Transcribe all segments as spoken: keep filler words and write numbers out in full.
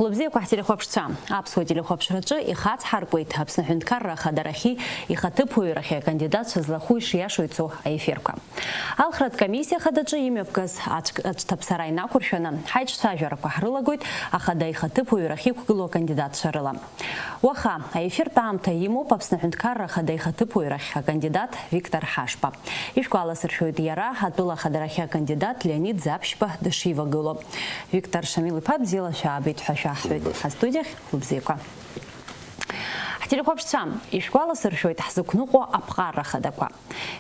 Бзиақәа ҳтелехәаԥшцәа, аԥсуа телехәаԥшраҿы ихацҳаркуеит Аԥсны аҳәынҭқарра ахадарахьи ихаҭыԥуаҩрахьи акандидатцәа злахәу ишиашоу ицо аефирқәа. Алхратә комиссиа хадаҿы имҩаԥгаз аӡә-, аӡәҭаԥсара инақәыршәаны ҳаиҿцәажәарақәа ҳрылагоит ахада ихаҭыԥуаҩрахь иқәгылоу акандидатцәа рыла. Уаха аефиртә аамҭа имоуп Аԥсны аҳәынҭқарра ахада ихаҭыԥуаҩрахь акандидат Виктор Ҳашба. Ишәгәаласыршәоит, иара атәыла ахадарахьы акандидат Леонид Заԥшьба дышивагылоу. Виктор Шамил-иԥа, бзиала шәаабеит ҳәа шәаҳҳәоит. Убас. Ҳастудиахь, хәылбзиақәа. Ҳтелехәаԥшцәа, ишәгәаласыршәоит ҳзықәныҟәо аԥҟарра хадақәа.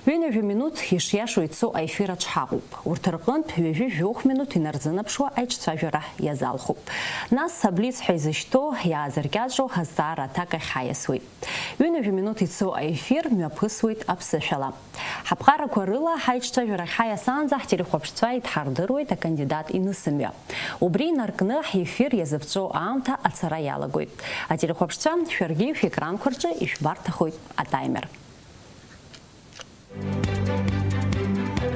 Ҩынҩажәа минуҭ ишиашоу ицо аефир аҿ ҳаҟоуп. Урҭ рҟынтә ҩажәи жәохә минуҭ инарзынаԥшуа аиҿцәажәара иазалхуп. Нас аблиц ҳәа изышьҭоу, иаазыркьаҿу азҵаара аҭак ахь ҳаиасуеит. Ҩынҩажәа минуҭ ицо аефир мҩаԥысуеит аԥсышәала. Ҳаԥҟарақәа рыла ҳаиҿцәажәарахь ҳаиасаанӡа ҳтелехәаԥшцәа идҳардыруеит акандидат инысымҩа. Убри инаркны ҳефир иазыԥҵәо аамҭа ацара иалагоит. Ателехәаԥшцәа, шәаргьы шәекранқәа рҿы ишәбарҭахоит атаймер.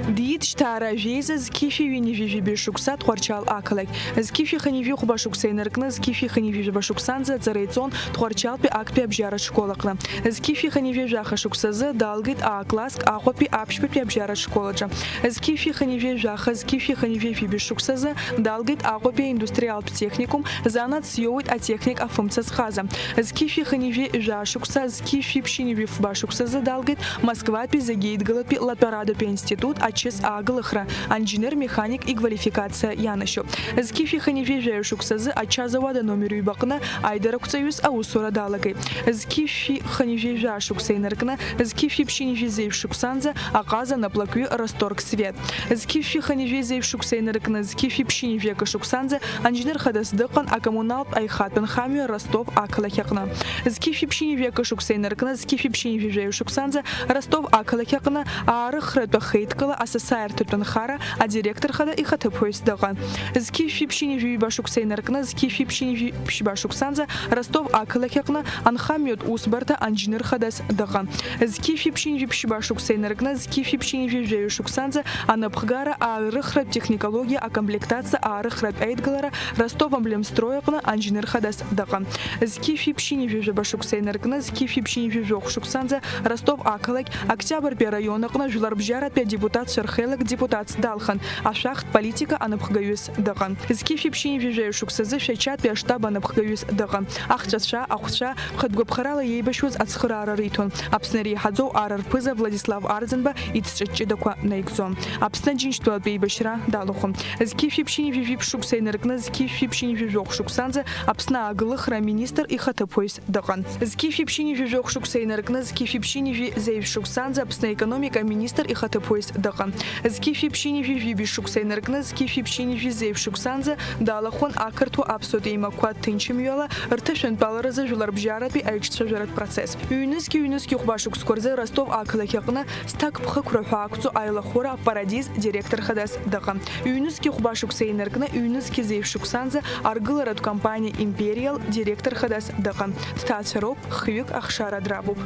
Диит Шьҭаара Жәеиза зқьи шәи ҩынҩажәи жәибжь шықәса Тҟәарчал ақалақь. Зқьи шәи хынҩажәи хәба шықәса инаркны, зқьи шәи хынҩажәи жәаба шықәсанӡа аҵара иҵон Тҟәарчалтәи актәи абжьаратә школ аҟны. Зқьи шәи хынҩажәи жәаха шықәсазы далгеит А-класск Аҟәатәи аԥшьбатәи абжьаратә школ аҿы. Зқьи шәи хынҩажәи жәаха, зқьи шәи хынҩажәи жәибжь шықәсазы далгеит Аҟәатәи аиндустриалтә техникум Занааҭс иоуеит атехник афымца зхаза. Зқьи шәи хынҩажәи жәа шықәса, зқьи шәи ԥшьынҩажәи фба шықәсазы далгеит Москватәи зегьы еидгылатәи латәарадатәи аинститут ачыс аагылахра, анџьныр-механик иквалификациа ианашьоуп. Зқьи шәи хынҩажәи жәаҩа шықәсазы ачазауад аномер ҩбаҟны аидарақәҵаҩыс аусура далагеит. Зқьи шәи хынҩажәи жәа шықәса инаркны, зқьи шәи ԥшьынҩажәи зеижә шықәсанӡа аҟаза наплакҩы Росторг Свет. Зқьи шәи хынҩажәи зеижә шықәса инаркны, зқьи шәи ԥшьынҩажәи акы шықәсанӡа анџьныр хадас дыҟан акоммуналтә аихатә нхамҩа Ростов ақалақь аҟны. Зқьи шәи ԥшьынҩажәи акы шықәса инаркны, зқьи шәи ԥшьынҩажәи жәаҩа шықәсанӡа Ростов ақалақь аҟны аарыхратә ахеидкыла асасааирҭатә нхара адиректор хада ихаҭыԥуаҩс дыҟан. Зқьи шәи ԥшьынҩажәи ҩба шықәса инаркны, зқьи шәи ԥшьынҩажәи ԥшьба шықәсанӡа Ростов ақалақь аҟны анхамҩатә усбарҭа анџьныр хадас дыҟан. Зқьи шәи ԥшьынҩажәи ԥшьба шықәса инаркны, зқьи шәи ԥшьынҩажәи жәаҩа шықәсанӡа анапхгара аарыхратә техникологиа акомплектациа аарыхратә аидгылара Ростов Амблемстрой аҟны анџьныр хадас дыҟан. Зқьи шәи ԥшьынҩажәи жәаба шықәса инаркны, зқьи шәи ԥшьынҩажәи жәохә шықәсанӡа Ростов ақалақь Октиабртәи араион аҟны жәларбжьаратәи адепутатцәа рхеилак депутатс далхын, ашәахтә политика анапхгаҩыс дыҟан. Зқьи шәи ԥшьынҩажәи жәаҩа шықәсазы Шәачатәи аштаб анапхгаҩыс дыҟан. Ахҵәацәа, ахәцәа, хатә гәаԥхарала иеибашьуаз ацхыраара риҭон. Аԥсны иреиҳаӡоу ар рԥыза Владислав Арӡынба ицҿа ҷыдақәа наигӡон. Аԥсны Аџьынџьтәылатә еибашьра далахәын. Зқьи шәи ԥшьынҩажәи жәиԥшь шықәса инаркны, зқьи шәи ԥшьынҩажәи жәохә шықәсанӡа Аԥсны ааглыхра аминистр ихаҭыԥуаҩс дыҟан. Зқьи шәи ԥшьынҩажәи жәохә шықәса инаркны, зқьи шәи ԥшьынҩажәи зеижә шықәсанӡа Аԥсны аекономика аминистр ихаҭыԥуаҩс дыҟан. Зқьи шәи ԥшьынҩажәи жәибжь шықәса инаркны, зқьи шәи ԥшьынҩажәи зеижә шықәсанӡа далахәын ақырҭуа аԥсуа еимакқәа ҭынчымҩала рҭышәынтәаларазы жәларбжьаратәи аиҿцәажәаратә процесс. Ҩнызқьи ҩнызқьи хәба шықәсқәа рзы Ростов ақалақь аҟны зҭакԥхықәра ҳәа ақәҵоу аилахәыра апарадиз директор хадас дыҟан. Ҩнызқьи хәба шықәса инаркны, ҩнызқьи зеижә шықәсанӡа аргыларатә компаниа Империал директор хадас дыҟан. Дҭаацәароуп, хҩык ахшара драбуп.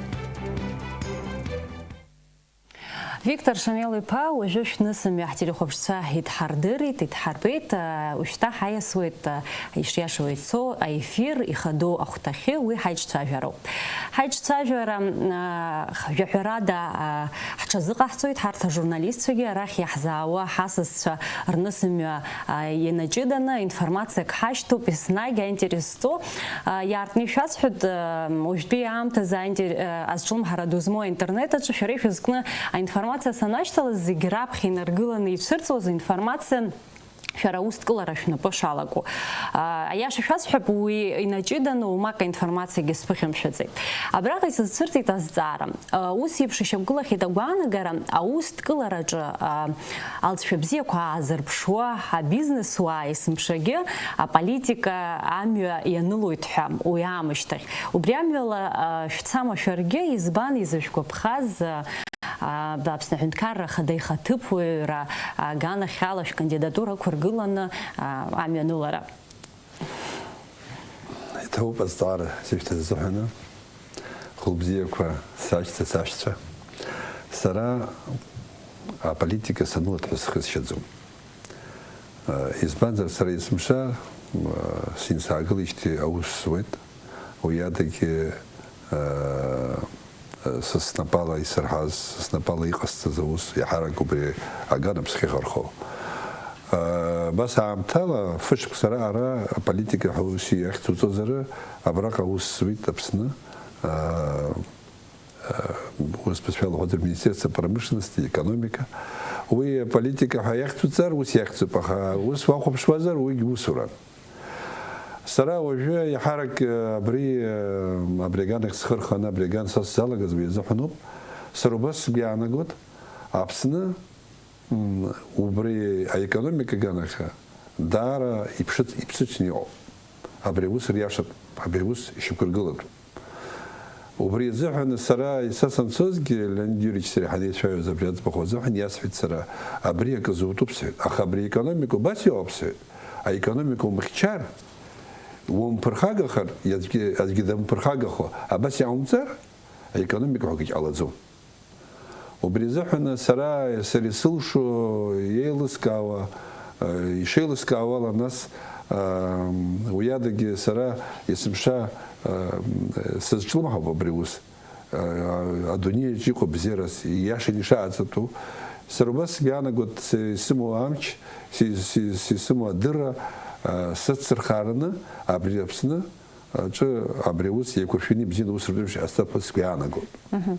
Виктор Шамел-иԥа, уажәы шәнысымҩа ҳтелехәаԥшцәа идҳардырит, идҳарбеит. Уажәшьҭа ҳаиасуеит, ишиашоу ицо аефир ихадоу ахәҭахьы, уи ҳаиҿцәажәароуп. Ҳаиҿцәажәара, а, жәаҳәарада, а, ҳҽазыҟаҳҵоит ҳарҭ ажурналистцәагьы, арахь иаҳзаауа ҳасасцәа рнысымҩа, а, ианаҷыданы информациак ҳашьҭоуп, еснагь аинтерес зҵоу, а, иаартны ишәасҳәоит, а, уажәтәи аамҭазы аинтер-, а, азҿлымҳара ду змоу аинтернет аҿы шәара ишәызкны аинформациа санашьҭалаз, зегь раԥхьа инаргыланы ицәырҵуаз информациа шәара аусҭкылара шәнапы шалаку. А, аиаша шәасҳәап, уи инаҷыданы уамак аинформациагьы сԥыхьамшәаӡеит. Абраҟа исызцәырҵит азҵаара. А, ус еиԥш ишьақәгылахьеит агәаанагара, аусҭкылараҿы, а, алҵшәа бзиақәа аазырԥшуа, абизнес уаа есымшагьы аполитика амҩа ианылоит ҳәа, уи аамышьҭахь. Убри амҩала, а, шәцама шәаргьы, избан изышәгәаԥхаз, а, Аԥсны аҳәынҭқарра ахада ихаҭыԥуаҩра аганахьала шәкандидатура ықәыргыланы, а, амҩанылара? Иҭабуп азҵаара сышәҭаз азыҳәаны, хәылбзиақәа сашьцәа, сашьцәа. Сара аполитика санылаҭәҳәа схы сшьаӡом. Избанзар, сара есымша сынсаагылеижьҭеи аус зуеит. Уи адагьы, э, э, са снапала исырҳаз, са снапала иҟасҵаз аус иаҳарак убри аганахь схы ихархәо. Э, абас аамҭала фышықәса раҟара аполитика ҳәа ус иахьӡуҵозар, абраҟа аус зуеит Аԥсны. Э, э, ус бызшәала уҳәозар, Министерство промышленности, экономика. Уи аполитика ҳәа иахьӡуҵар, ус иахьӡуп, аха ус уахәаԥшуазар, уигь усуран. Сара уажәы иаҳарак, э, абри, э, абри аганахь схы рханы, абри аган са сзалагаз уи азыҳәаноуп. Сара убас сгәы иаанагоит, Аԥсны, м, убри аекономика аганахь даара иԥшыц-, иԥсыҽны иҟоуп. Абри аус риашатәуп, абри аус ишьақәыргылатәуп. Убри азыҳәан сара, са санцозгьы, Леонид Юрьевич сареи ҳанеицәажәоз абри аӡбахә азыҳәан иасҳәеит сара, абри акы зутәуп сҳәеит, аха абри аекономика убас иҟоуп сҳәеит. Аекономика умхьчар, умԥырхагахар, аӡәгьы, аӡәгьы дамԥырхагахо, абас иаумҵар, аекономика ҳәа акгьы ҟалаӡом. Убри азыҳәан сара, сара исылшо, еилыскаауа, э, ишеилыскаауала, нас, э, уи адагьы сара есымша, э, сызҿлымҳауп абри аус. Э, адунеиаҿ иҟоу абзиараз, ииашаны ишааӡатәу. Сара убас сгәы иаанагоит, с-, исымоу амч, с-, с-, с-, исымоу адырра, э, сыцырхаараны абри Аԥсны аҿы абри аус еиқәыршәаны ибзианы аус ртәымшәа ҟасҵап ҳәа сгәы иаанагоит. Мгм.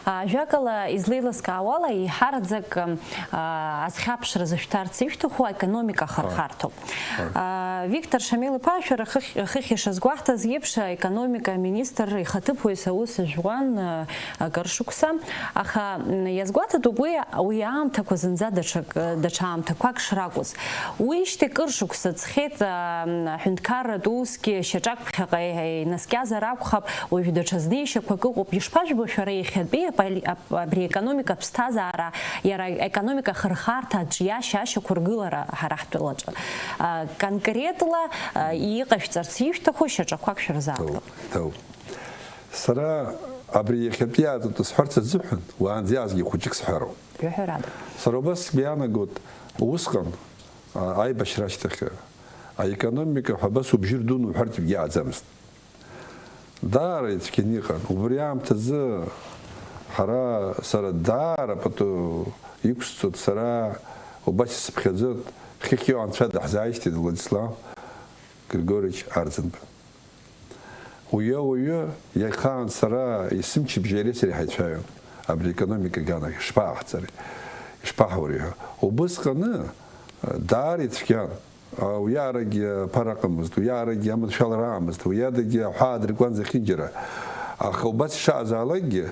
А, жәакала, излеилыскаауала, еиҳараӡак, ам, а, азхьаԥшра зышәҭарц ишәҭаху аекономика Ааи. Ахырхарҭоуп. Ааи. А, Виктор Шамил-иԥа, шәара хыхь-, хыхь ишазгәаҳҭаз еиԥш, аекономика аминистр ихаҭыԥуаҩыс аус жәуан, а, акыр шықәса, аха, м, иазгәаҭатәуп уи, уи аамҭақәа зынӡа даҽак, даҽа аамҭақәак шракәыз. Уиижьҭеи кыр шықәса ҵхеит, а, аҳәынҭқарратә усгьы шьаҿак ԥхьаҟа инаскьазар акәхап, уажә даҽа знеишьақәак ыҟоуп. Ишԥажәбо шәара иахьатәи аполи-, ап-, абри аекономика аԥсҭазаара, иара аекономика ахырхарҭа аҿиашьа ашьақәыргылара ҳара ҳтәылаҿы? А, конкретла, а, иҟашәҵарц ишәҭаху шьаҿақәак шәырзааҭгыл. Ҭоуп, ҭоуп. Сара абри иахьатәи аҵатәы сҳәарц азыҳәан, уаанӡа иаазгьы хәыҷык сҳәароуп. Жәаҳәарада. Сара убас сгәы иаанагоит, усҟан, а, аибашьра ашьҭахь, аекономика ҳәа абас убжьы рдуны уҳәартә иааӡамызт. Даара ицәгьаны иҟан. Убри аамҭазы ҳара, сара даара пату иқәсҵоит, сара убас исыԥхьаӡоит, хыхь иҟоу анцәа даҳзааишьҭит, Владислав Григорьевич Арӡынба. Уи ауаҩы, иахаан сара исымчыбжьа иареи сареи ҳаицәажәон, абри аекономика аганахь ишԥааҳҵари, ишԥаҳаури ҳәа. Убысҟаны, даара ицәгьан, уиарагьы аԥара ыҟамызт, уиарагьы аманшәалара ыҟамызт, уиадагьы аҳәаа дыркуан зехьынџьара. Аха убас ишаазаалакгьы,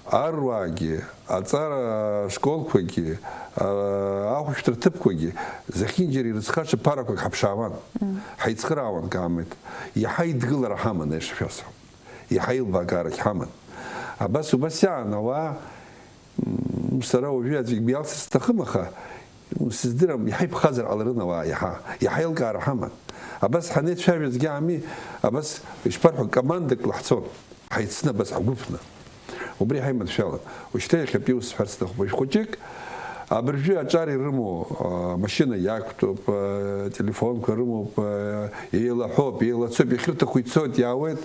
аруаагьы, аҵара школқәагьы, а-, ахәышәтәра ҭыԥқәагьы зехьынџьара ирыцхраша ԥарақәак ҳаԥшаауан, ҳаицхыраауан, каамеҭ. Иаҳа идгылара ҳаман, аиаша шәасҳәап. Иаҳа еилбаакаарагь ҳаман. Абас убас иаан ауаа, м, сара уажәы аӡәгьы иалсырц сҭахым, аха, м, сыздырам, иаҳа иԥхазар ҟаларын ауаа, иаҳа, иаҳа еилкаара ҳаман. Абас ҳанеицәажәозгьы аами, абас, ишԥарҳәо, командак лаҳцон. Ҳаицны абас ҳгәыԥны. Убри ҳаиманшәалан. Уажәшьҭа иахьатәи ус сҳәарц сҭахуп. Уажә хәыҷык абыржәы аҿар ирымоу, а, машьына иақәтәоуп, а, телефонқәа рымоуп, а, еилаҳәоуп, еилацоуп, иахьырҭаху ицоит, иаауеит.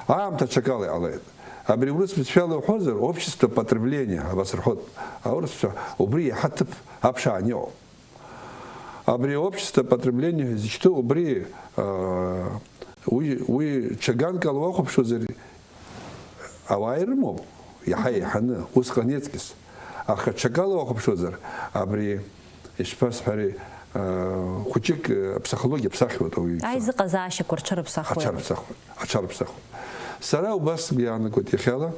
Аамҭа аҽакала иҟалеит. Абри урыс бызшәала уҳәозар, общество потребления, абас рҳәоит аурысцәа, убри иаҳа ҭыԥ аԥшаан иҟоуп. Абри общество потребления ҳәа изышьҭоу убри, аа, уи, уи ҽа ганкала уахәаԥшуазар, ауаа ирымоуп, иаҳа-иаҳаны, усҟан иаҵкыс. Аха ҽакала уахәаԥшуазар, абри, ишԥасҳәари, аа, хәыҷык, э, аԥсихологиа ԥсахуеит ауаҩы. Аизыҟазаашьақәа рҽырыԥсахуеит. Аҽарыԥсахуеит, аҽарыԥсахуеит. Сара убас сгәы иаанагоит иахьала,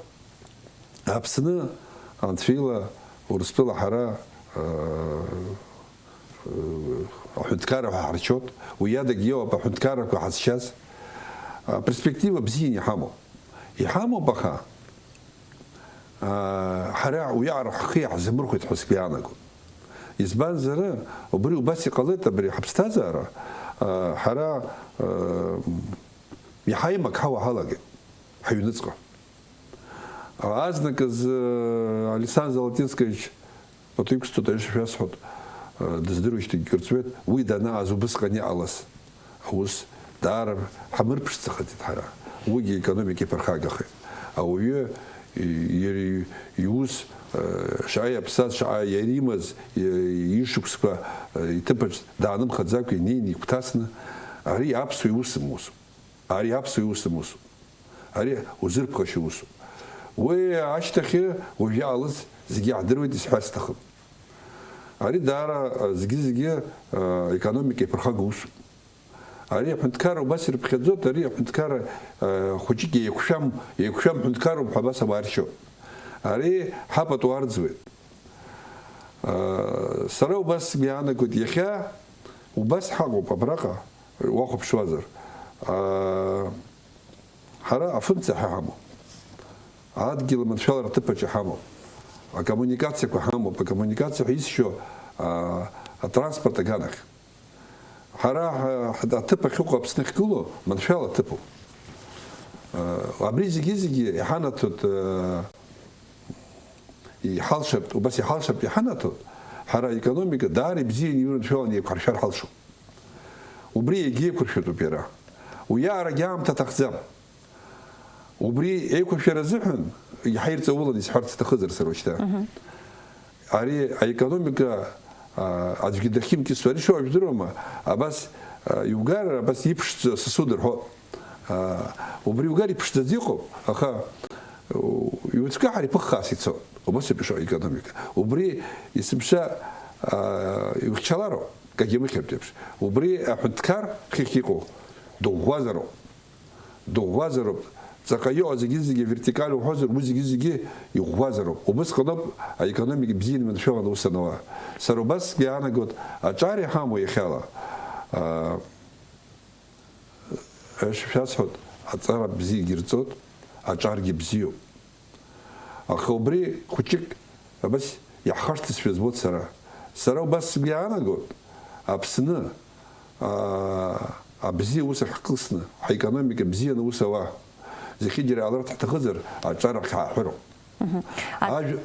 Аԥсны, Анцәа ила, Урыстәыла ҳара, э, э, аҳәынҭқарра ҳәа ҳарчоит, уи адагьы иоуп аҳәынҭқаррақәа ҳазшьаз. Аперспектива бзианы иҳамоуп. Иҳамоуп, аха, э, ҳара уиаҟара ҳхы иаҳзамырхәеит ҳәа сгәы иаанагом. Избанзар, убри убас иҟалеит, абри ҳаԥсҭазаара, э, ҳара, э, иаҳа имақҳауа ҳалагеит ҳаҩныҵҟа. Азныказ, э, Александр Золотинскевич, пату иқәсҵоит, аиаша шәасҳәоит, э, дыздыруеижьҭеигьы ҿырҵуеит, уи данааз убысҟан иҟалаз аус даара ҳамырԥшӡахаӡеит ҳара. Уигьы аекономика иԥырхагахеит. Ауаҩы и-, иара и-, иус, э, шаҟа иаԥсаз, шаҟа иаримаз, и-, ишықәсқәа, э, иҭыԥаҿ даанымхаӡакәа инеины игәҭасны, ари аԥсуа иусым усуп. Ари аԥсуа иусым усуп. Ари узырԥхашьо усуп. Уи ашьҭахьы уажә иаалыз зегьы иаҳдыруеит, исҳәар сҭахым. Ари даара, э, зегьы-зегьы, э, аекономика иаԥырхагоу усуп. Ари аҳәынҭқарра убас ирыԥхьаӡоит, ари аҳәынҭқарра, э, хәыҷык еиқәшәам, еиқәшәам ҳәынҭқарроуп ҳәа абас ауаа иршьоит. Ари ҳапату арӡуеит. Э, сара убас сгәы иаанагоит, иахьа убас ҳаҟоуп абраҟа, уахәаԥшуазар. Э, ҳара афымца ҳәа ҳамоуп. Адгьыл аманшәалара аҭыԥаҿы ҳамоуп. Акоммуникациақәа ҳамоуп. Акоммуникациа ҳәа исшьо, а, атранспорт аганахь. Ҳара ҳа-, ҳа-, аҭыԥ ахьыҟоу Аԥсны ахьгылоу маншәала аҭыԥуп. А, абри зегьы-зегьы иҳанаҭоит, а, иҳалшартә, убас иҳалшартә иҳанаҭоит, ҳара аекономика даара ибзианы иура маншәаланы еиқәҳаршәар ҳалшоит. Убри иагьеиқәыршәатәуп иара. Уиаҟарагьы аамҭа аҭахӡам. Убри еиқәыршәара азыҳәан иаҳа ирҵаулан исҳәарц сҭахызар сара уажәшьҭа. Мгм. Ари аекономика, а, аӡәгьы дахьымкьысуа, ари шоуа жәдыруама, абас, а, иугар, абас иԥшӡа сасу дырҳәо. А, убри иугар иԥшӡаӡа иҟоуп, аха, у-, иуцәкаҳар иԥыххаас ицо. Убас иԥшуа аекономика. Убри есымша, а, иухьчалароуп, кагьамыхьыртә еиԥш. Убри аҳәынҭқар хыхь иҟоу дыӷәӷәазароуп. Дыӷәӷәазароуп. Ҵаҟа иҟоу зегьы-зегьы вертикаль уҳәозар, уи зегьы-зегьы иӷәӷәазароуп. Убысҟаноуп аекономика бзианы иманшәаланы аус анауа. Сара убас сгәы иаанагоит, аҿар иҳамоу иахьала, аа, шәасҳәоит, аҵара бзиагьы ирҵоит, аҿаргьы бзиоуп. Аха убри хәыҷык абас иаҳхашҭызшәа збоит сара. Сара убас сгәы иаанагоит, Аԥсны, аа, абзиа ус ахькылсны, ҳаекономика бзианы аус ауа, зегьы џьара иаалыртә ҳҭахызар, аҿар ахь ҳааҳәыроуп. Мгм. А- Ажә-,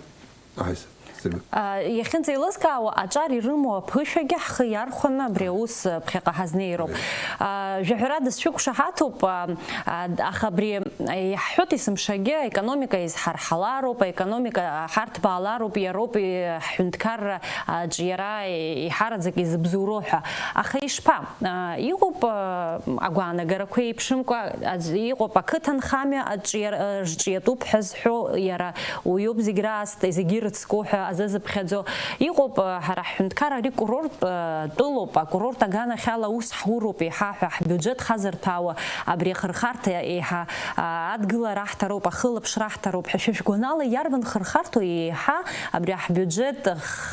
аҳ, сцена. А, иахьынӡеилызкаауа, аҿар ирымоу аԥышәагьы ҳхы иархәаны абри аус ԥхьаҟа ҳазнеироуп. Аи. А, жәаҳәарада сшәықәшаҳаҭуп, а, а, аха абри иаҳҳәоит, есымшагьы аекономика изҳарҳалароуп, аекономика ҳарҭбаалароуп, иароуп, и-, ҳҳәынҭқарра аҿиара иҳараӡак изыбзоуроу ҳәа. Аха ишԥа? А, иҟоуп, а, агәаанагарақәа еиԥшымкәа, аӡ-, иҟоуп ақыҭанхамҩа аҿиар-, рҿиатәуп ҳәа зҳәо, иара уиоуп зегь раасҭа, зегьы ирыцку ҳәа азы зыԥхьаӡо. Иҟоуп, а, ҳара ҳҳәынҭқар ари курорттә, а, тәылоуп, акурорт аганахьала аус ҳуроуп еиҳа ҳәа, ҳбиуџьет хазырҭәаауа абри ахырхарҭа еиҳа, а, адгылара аҳҭароуп, ахылаԥшра аҳҭароуп ҳәа, шәа шәгәанала иарбан хырхарҭоу еиҳа абри ҳбиуџьет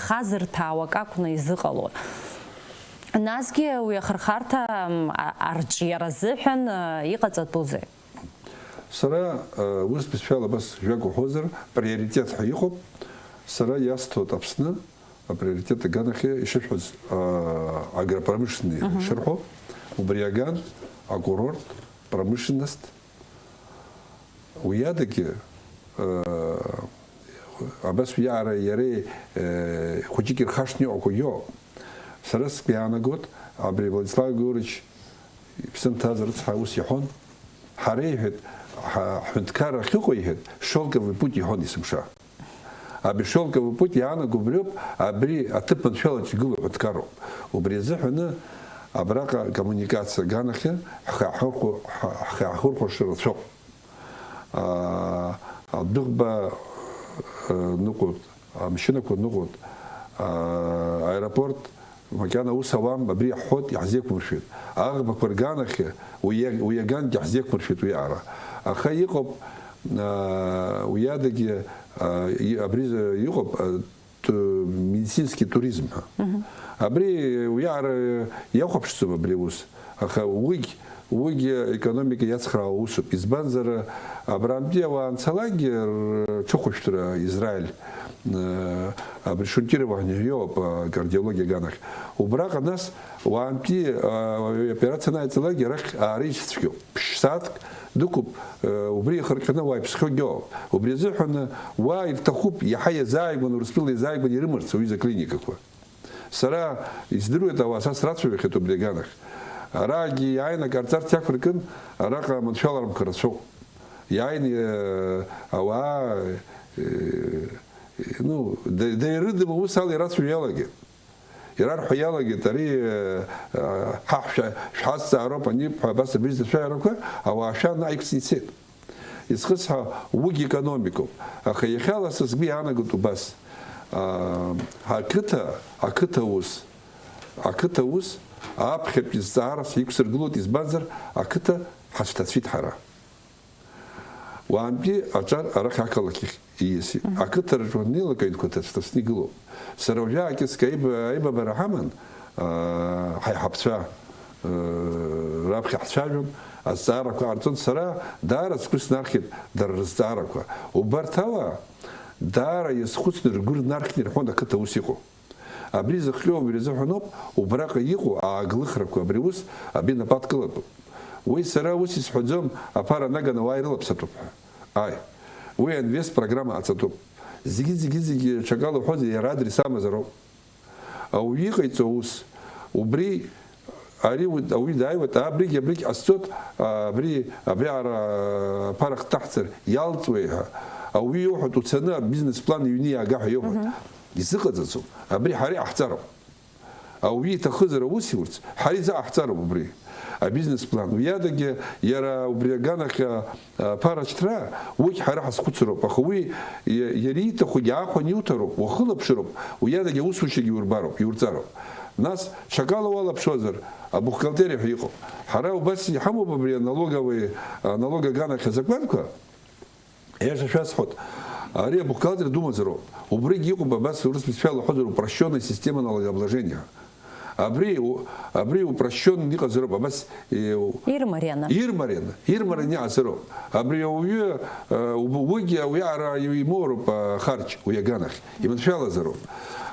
хазырҭәаауа акакәны изыҟало? Насгьы уи ахырхарҭа, м, а-, арҿиара азыҳәан, а, иҟаҵатәузеи? Сара, а, ус бызшәала абас жәак уҳәозар, приоритет ҳәа иҟоуп. Сара иасҭоит Аԥсны априоритет аганахьы ишышәҳәоз, а, агропромышленный Мгм. шырҳәо, убри аган, акурорт, промышленность, уи адагьы, э, абас уи иаара иареи, э, хәыҷык ирхашҭны иҟоуп. Сара сгәы иаанагоит, абри Владислав Георгиевич иԥсы нҭаз рыцҳа ус иҳәон, ҳара, иҳәеит, ҳа-, ҳҳәынҭқарра ахьыҟоу, иҳәеит, шелковый путь иҳәон есымша. Абри шелковый путь иаанаго убриоуп, абри аҭыԥ маншәалаҿ игылоу аҳәынҭқарроуп. Убри азыҳәаны абраҟа акоммуникациа аганахьы ҳхы иаҳхырхәо-, ҳа-, ҳхы иаҳхырхәаша рацәоуп. Аа, адәыӷба, э, ныҟәоит, амашьынақәа ныҟәоит, аа, аеропорт макьана аус ауам, абри иаҳҳәоит, иаҳзеиқәмыршәеит. Аӷбақәа рганахьы уи иа-, уи агангьы иаҳзеиқәмыршәеит уи аара. Аха иҟоуп, аа, уи адагьы, аа, и-, абри за-, иҟоуп, аа, ту-, медицинский туризм ҳәа. Мгм. Абри уи аара иахәаԥшӡом абри аус. Аха уигь, уигь аекономика иацхраауа усуп. Избанзар, абрантәи ауаа анцалакгьы рҽыхәышәтәра Израиль, э, абри Шунтирова ҳәа иоуп, а, кардиологиа аганахь. Убраҟа нас уаантәи, а, аоперациа анааиҵалакгьы арахь аарыжьцәгьоуп. Ԥшь-сааҭк дықәуп, э, убри ихырҟьаны уааиԥсхьоугьы ыҟоуп. Убри азыҳәан уа ирҭахуп, иаҳа иазааигәаны, Урыстәыла иазааигәаны ирымарц ауаҩы изы аклиникақәа. Сара издыруеит ауаа, са срацәажәахьеит убри аганахь. Араагьы иааины акы ҟарҵарц иақәыркын, араҟа аманшәаларақәа рацәоуп. Иааины, э, ауаа, э, ну, да, дара ирыдым аус ала ирацәажәо иалагеит. Ирарҳәо иалагеит, ари, э, э, ҳа ҳшәа-, шәҳазҵаароуп, ани ҳәа абас абри зышәаҳәарақәа, ауаа шәан аиқәҵны ицеит. Изхысҳәа уигь економикоуп. Аха иахьала са сгәы иаанагоит убас. Аа, ақыҭа, ақыҭа ус, ақыҭа ус, аԥхьатәи зҵаарас иқәсыргылоит, избанзар, ақыҭа ҳацәҭацәит ҳара. Уаантәи аҿар арахь ақалақь ахь ииасит. Мгм. Ақыҭараҿ уаннеилак аҩнқәа ҭацәҭацәны игылоуп. Сара уажәы аакьыцк аиба-, аибабара ҳаман, аа, ҳаиҳабцәа, э, раԥхьа ҳцәажәон, азҵаарақәа ҟарҵон. Сара даара сгәы снархьит дара рызҵаарақәа. Убарҭ ауаа даара иазхәыцны ргәы рнархьны ирҳәон ақыҭа ус иҟоу. Абри зыхҟьо убри азыҳәаноуп, убраҟа иҟоу ааглыхрақәа, абри ус абри напы адкылатәуп. Уи сара ус исҳәаӡом, аԥара наганы уааи рылаԥсатәуп ҳәа. Аи, уи аинвест программа аҵатәуп. Зегьы, зегьы, зегьы ҽакала уҳәозар, иара адрес амазароуп. Ауаҩы иҟаиҵо аус, убри, ари уи, ауаҩы дааиуеит, абригь, абригь ҟасҵоит, абри, абри ара аԥара хҭаҳҵар иалҵуеи ҳәа. Ауаҩы иоуҳәоит, уцаны абизнес план иҩны иаага ҳәа иоуҳәоит. Мгм. Изыҟаҵаӡом. Абри ҳара иҟаҳҵароуп. Ауаҩы иҭахызар аус иурц, ҳара изыҟаҳҵароуп убри. Абизнес план. Уи адагьы иара убри аганахь, а, аԥара шьҭра, уигь ҳара ҳазхәыцроуп. Аха уи иа-, иара ииҭахугьы аахәан иуҭароуп, уахылаԥшыроуп, уи адагьы аусушьагьы иурбароуп, иурҵароуп. Нас, ҽакала уалаԥшуазар, абухгалтериа ҳәа иҟоуп. Ҳара убас иҳамоуп абри аналоговый, аналог аганахь азакәанқәа, Иаша шәасҳәоит, ари абухгалтер думазароуп. Убригь иҟоуп абас урыс бызшәала уҳәозар упрощённая система налогообложения. Абри у-, абри упрощённый иҟазароуп, абас, э, у-, Ирмарианы. Ирмарианы, ирмарианы иҟазароуп. Абри ауаҩы, э, уб-, уигьы уи ара имоуроуп, э, ахарџь, уи аганахь. Иманшәалазароуп.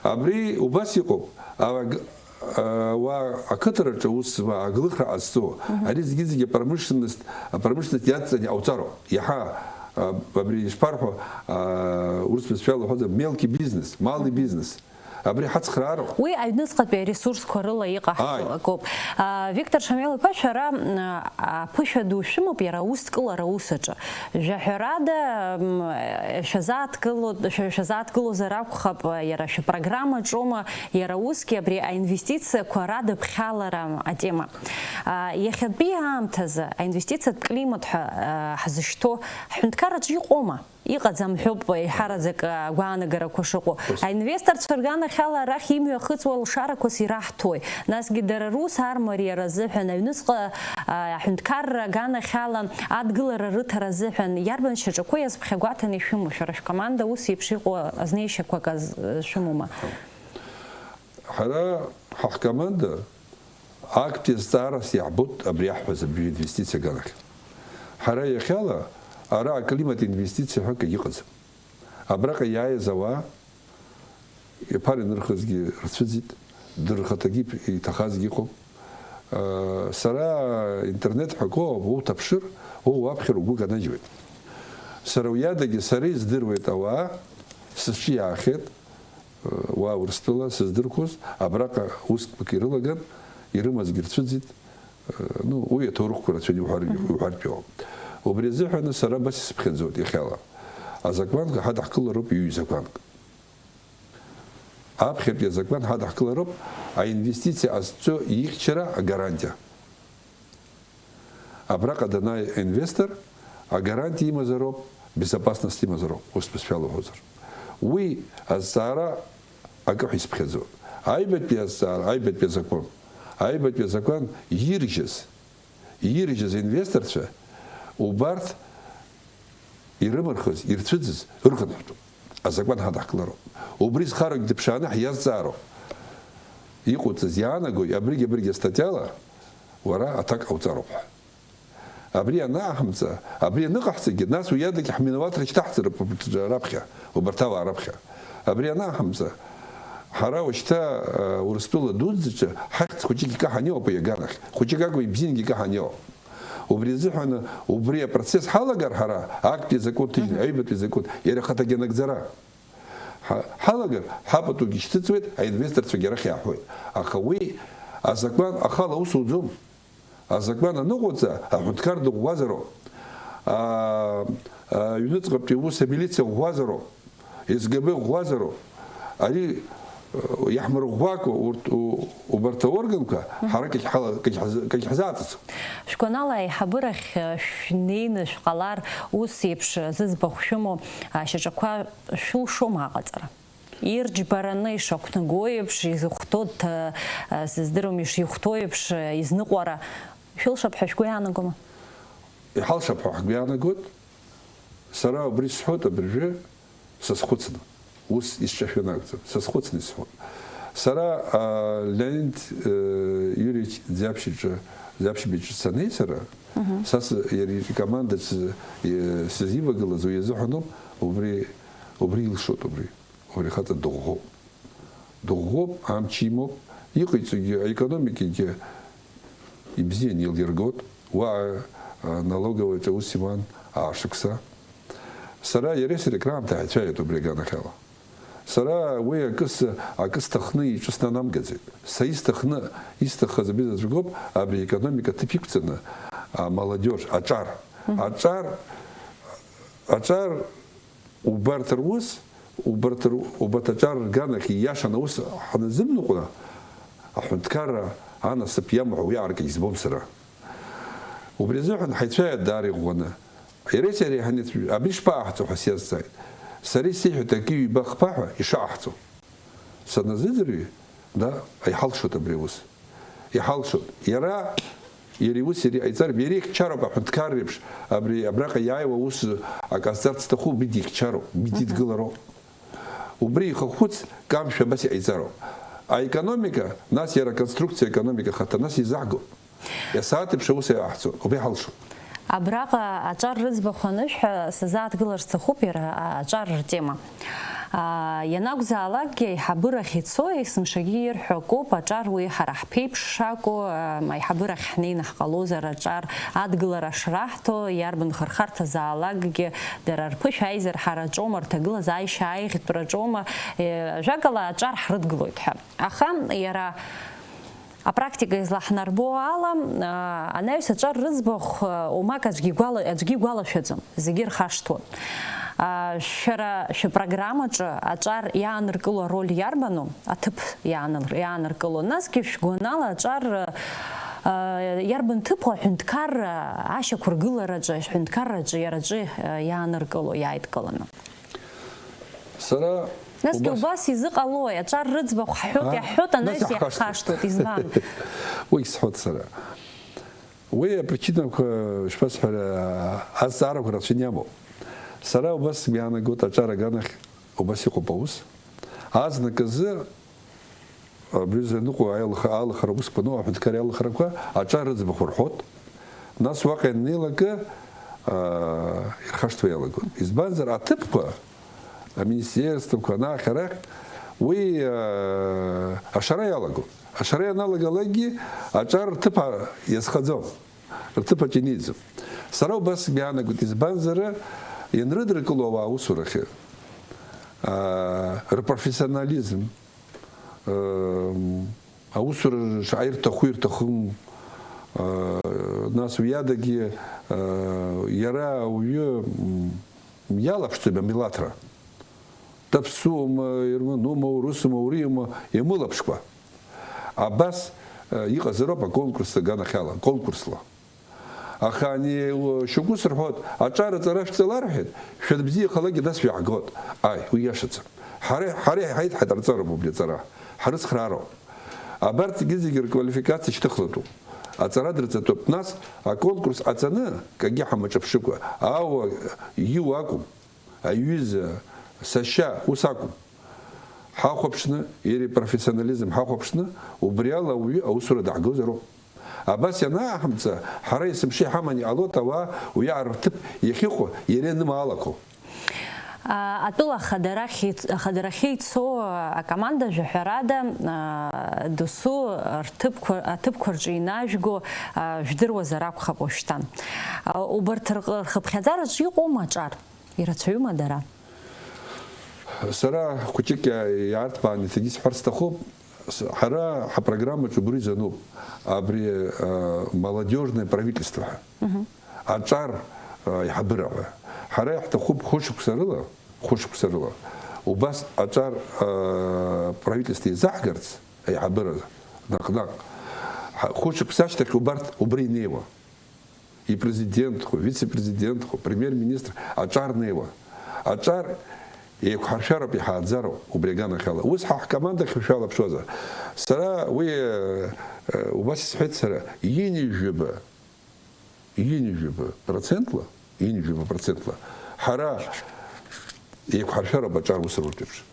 Абри убас иҟоуп. Аг-, Уа ақыҭараҿы аус зуа, аглыхра ҟазҵо, мгм, ари зегьы-зегьы апромышленность, апромышленность иадҵаны иҟауҵароуп. Иаҳа, а, абри ишԥарҳәо, а, урыс бызшәала уҳәозар, мелкий бизнес, малый бизнес. Абри ҳацхраароуп. Уи аҩныҵҟатәи аресурсқәа рыла иҟаҳҵо, ааи, акоуп. А, Виктор Шамел-иԥа, шәара, м, а, аԥышәа ду шәымоуп иара аусҭкылара аус аҿы. Жәаҳәарада, м, шәазааҭгыло-, шәа-, шәазааҭгылозар акәхап, иара шәапрограммаҿоума, иара усгьы абри аинвестициақәа радыԥхьалара атема. А, иахьатәи аамҭазы аинвестициатә климат ҳәа, а, ҳзышьҭоу ҳҳәынҭқарраҿы иҟоума? Иҟаӡам ҳәоуп, еиҳараӡак, а, агәаанагарақәа шыҟоу. Ус. Аинвесторцәа рганахьала арахь имҩахыҵуа алшарақәас ираҳҭои? Насгьы дара рус армариара азыҳәан, аҩныҵҟа, а, аҳәынҭқарра аганахьала адгылара рыҭара азыҳәан иарбан шьаҿақәоу иазԥхьагәаҭаны ишәымоу? Шәара шәкоманда ус еиԥш иҟоу азнеишьақәак аз-, шәымоума? Ҳара, ҳа ҳкоманда актәи азҵаарас иаҳбоит абри иаҳҳәаз абри аинвестициа аганахь. Ҳара иахьала ара аклимат инвестициа ҳәа акгьы ыҟаӡам. Абраҟа иааиз ауаа, иаԥар инырхызгьы рцәыӡит, дырхаҭагьы иҭахазгьы ыҟоуп. Сара интернет ҳәа акоуп, уҭаԥшыр, уаԥхьар угәы канажьуеит. Сара уиадагьы сара издыруеит ауаа, сызҿиаахеит, уа Урыстәыла сыздырқәоз, абраҟа уск ирылаган, ирымазгьы рцәыӡит. Ну, уи аҭоурыхқәа рацәаны иуҳәар-, мгм, иуҳәартә иҟоуп. Убри азыҳәаны сара абас исыԥхьаӡоит иахьала. Азакәанқәа ҳадаҳкылароуп ҩ-закәанк. Аԥхьатәи азакәан ҳадаҳкылароуп аинвестициа ҟазҵо ихьчара агарантиа. Абраҟа данааи аинвестор, агарантиа имазароуп, безопасность имазароуп, ус бызшәала уҳәозар. Уи азҵаара акы ҳәа исыԥхьаӡоит. Аҩбатәи азҵаара, аҩбатәи азакәан, аҩбатәи азакәан иржьыз, иржьыз аинвесторцәа убарҭ ирымырхыз, ирцәыӡыз ырхынҳәтәуп. Азакәан ҳадаҳкылароуп. Убри зхароугь дыԥшааны ҳиазҵаароуп. Иҟоуҵаз иаанагои абригь-абригь астатиала уара аҭак ҟауҵароуп ҳәа. Абри анааҳамҵа, абри аныҟаҳҵагьы, нас уи адагь ҳминауаҭра шьҭаҳҵароуп убарҭ раԥхьа, убарҭ ауаа раԥхьа. Абри анааҳамҵа, ҳара уажәшьҭа, э, Урыстәыла дуӡӡаҿы ҳахьӡ хәыҷык икаҳан иҟоуп уи аганахь, хәыҷык акәым, ибзиангьы икаҳан иҟоуп. Убри азыҳәан убри апроцесс ҳалагар ҳара, актәи азакәан ҭыжьны, мгм, аҩбатәи азакәан, иара ахаҭагьы анагӡара. Ҳа-, ҳалагар, ҳапатугьы шьҭыҵуеит, аинвесторцәагьы арахь иааҳәуеит. Аха уи азакәан ахала аус уӡом. Азакәан аныҟоуҵа, аҳәынҭқар дыӷәӷәазароуп. А, а, аҩныҵҟатәи ус амилициа ӷәӷәазароуп. С Г Б ӷәӷәазароуп. Ари, э, иаҳмырӷәӷәакәа урҭ, у-, убарҭ аорганқәа ҳара кагь ҳала-, кагь ҳзы-, кагь ҳзааҵыцуам. Шәгәанала, аиҳабырахь, э, шәнеины шәҟалар, ус еиԥш, э, зыӡбахә шәымоу, э, шьаҿақәа шәылшома аҟаҵара? Ирџьбараны ишақәнаго еиԥш, изыхәҭоу дҭа-, э, сыздыруам, ишихәҭоу еиԥш, э, изныҟәара шәылшап ҳәа шәгәы иаанагома? Иҳалшап ҳәа ҳгәы иаанагоит. Сара убри сҳәоит абыржәы сазхәыцны. Ус исҿашәаны акәӡам. Сазхәыцны исҳәоит. Сара, а, Леонид, э, Юрьевич Ӡаԥшь иҿы, Ӡаԥшьба иҿы санеи сара, Мгм. са с-, иара икомандаҿ с-, и-, сызивагылаз уи азыҳәаноуп, убри, убри илшоит убри. Убри ахаҵа дыӷәӷәоуп. Дыӷәӷәоуп, амч имоуп, иҟаиҵогьы, аекономикагьы ибзиан еилиргоит. Уа, а, налоговаиаҿ аус иуан аашықәса. Сара иареи сареи краамҭа ҳаицәажәеит убри аганахьала. Сара уи акы с-, акы сҭахны иҿы снанамгаӡеит. Са исҭахны, исҭахыз абри заҵәык ауп, абри аекономика ҭыԥ иқәҵаны, а, молодежь, аҿар. Мгм. Аҿар, аҿар Убарҭ рус, убарҭ р-, убарҭ аҿар рганахь ииашаны аус ҳаназымныҟәа, аҳәынҭқарра анасыԥ иамоу ҳәа уи аҟарагьы избом сара. Убри азыҳәан ҳаицәажәеит даара иӷәӷәаны. Иареи сареи ҳанеицәажәо, абри шԥаҟаҳҵо ҳәа сиазҵааит. Сара исеиҳәеит акы-ҩба хԥа ҳәа ишаҟаҳҵо. Саназыӡырҩы, да, иҳалшоит абри аус. Иҳалшоит. Иара, иара иус иара иҟаиҵар, иара ихьчароуп аҳәынҭқар реиԥш, абри абраҟа иааиуа аус аказҵарц зҭаху убри дихьчароуп, убри Мгм. дидгылароуп. Убри ихахәыц камшәа абас иҟаиҵароуп. Аекономика, нас иара аконструкциа аекономика ахаҭа, нас изаҳго. Иасааҭ еиԥш аус иаҳҵо, убри ҳалшоит. Абраҟа аҿар рыӡбахә анышәҳәа, сазааҭгылар сҭахуп иара аҿар ртема. Аа, ианакәзаалакгьы аиҳабырахь ицо, есымшагьы ирҳәо акоуп, аҿар уи ҳара ҳԥеиԥш шакәу, аа, аиҳабырахь ҳнеины ҳҟалозар, аҿар адгылара шраҳҭо, иарбан хырхарҭазаалакгьы дара рԥышә аизырҳараҿома, рҭагылазаашьа аиӷьтәраҿома, е, ажәакала, аҿар ҳрыдгылоит ҳәа. Аха иара Апрактика излаҳнарбо ала, аа, анаҩс аҿар рыӡбахә, аа, уамак аӡәгьы игәала-, аӡәгьы игәалашәаӡом, зегьы ирхашҭуа. Аа, шәара шәыпрограммаҿы аҿар иааныркыло ароль иарбану? Аҭыԥ иааныр-, иааныркыло. Насгьы шәгәанала аҿар, аа, иарбан ҭыԥу аҳәынҭқарра ашьақәыргылараҿы, аҳәынҭқарраҿы иара аҿы, аа, иааныркыло, иааидкыланы? Сара Насгьы убас убас изыҟалои? Аҿар рыӡбахә ҳҳәоит, А? иаҳҳәоит, Нас анаҩс иаҳхашҭуеит. иаҳхашҭуеит. Избан? Уигь сҳәоит сара. Уи апричинақәа, шԥасҳәара, азҵаарақәа рацәаны иамоуп. Сара убас сгәы иаанагоит, аҿар аганахь убас иҟоуп аус. Азныказы Абри зыҟоу аилыха-, алыхара усқәа, ну, аҳәынҭқар иалыхарақәа аҿар рыӡбахә рҳәоит. Нас уаҟа ианнеилакы, аа, ирхашҭуа иалагоит. Избанзар, аҭыԥқәа, аминистерствақәа, анахь-арахь, уи, аа, ашара иалагоит. Ашара ианалагалакгьы аҿар рҭыԥ иазхаӡом, рҭыԥ аҿы инеиӡом. Сара убас сгәы иаанагоит, избанзар, ианрыдыркыло ауаа аусурахьы, аа, рпрофессионализм, Ем, аусура шаҟа ирҭаху ирҭахым, э, нас уи адагьы, э, иара ауаҩы, м, иалаԥшӡом амилаҭра. Даԥсуама, германума, урысума, ауриума, имылаԥшкәа. Абас, э, иҟазароуп аконкурс аганахьала, конкурсла. Аха ани, у, шьоукы сырҳәоит, аҿар аҵара шәҵала рҳәеит, шәанбзиахалакгьы нас шәаҳгоит. Аи, уи иашаӡам. Ҳара, ҳара иҳаиҭҳаит арҵароуп убри аҵара. Ҳрыцхраароуп. Абарҭ зегьы-зегьы рквалификациа шьҭыхлатәуп. Аҵара дырҵатәуп. Нас аконкурс ҟаҵаны, акгьы ҳамаҿаԥшыкәа, аауа ииуа акәым. Аҩыза, сашьа, ус акәым. Ҳахәаԥшны, иара ипрофессионализм ҳахәаԥшны, убри ала ауаҩы аусура даҳгозароуп. Абас ианааҳамҵа, ҳара есымша иҳаман иҟалоит ауаа уиаҟара рҭыԥ иахьыҟоу иара ианымаалақәоу. А, атәыла ахадарахь иц-, ахадарахьы ицо акоманда жәаҳәарада, а, досу рҭыԥқәа, аҭыԥқәа рҿы инажәго, а, жәдыруазар акәхап уажәшьҭан. А, убарҭ рҟ-, рхыԥхьаӡараҿы иҟоума аҿар? Ирацәаҩума дара? Сара хәыҷык иа-, иаарҭбааны иҭагьы сҳәарц сҭахуп. Ҳара ҳапрограммаҿы убри зануп, абри молодежное правительство ҳәа, аҿар аиҳабыра ҳәа. Ҳара иаҳҭахуп хәышықәса рыла, хәышықәса рыла убас аҿар правительство еизаҳгарц, аиҳабыра наҟ-наҟ, хәышықәса ашьҭахь убарҭ убра инеиуа. Ипрезидентхо, вице-президентхо, премьер-министр аҿар неиуа. Аҿар еиқәҳаршәароуп, иҳааӡароуп убри аганахьала. Ус ҳа ҳкоманда ахь шәалаԥшуазар, сара уи, э, э, убас исҳәеит сара, ҩынҩажәаба, ҩынҩажәаба процентла, ҩынҩажәаба процентла ҳара еиқәҳаршәароуп аҿар ус руртә еиԥш.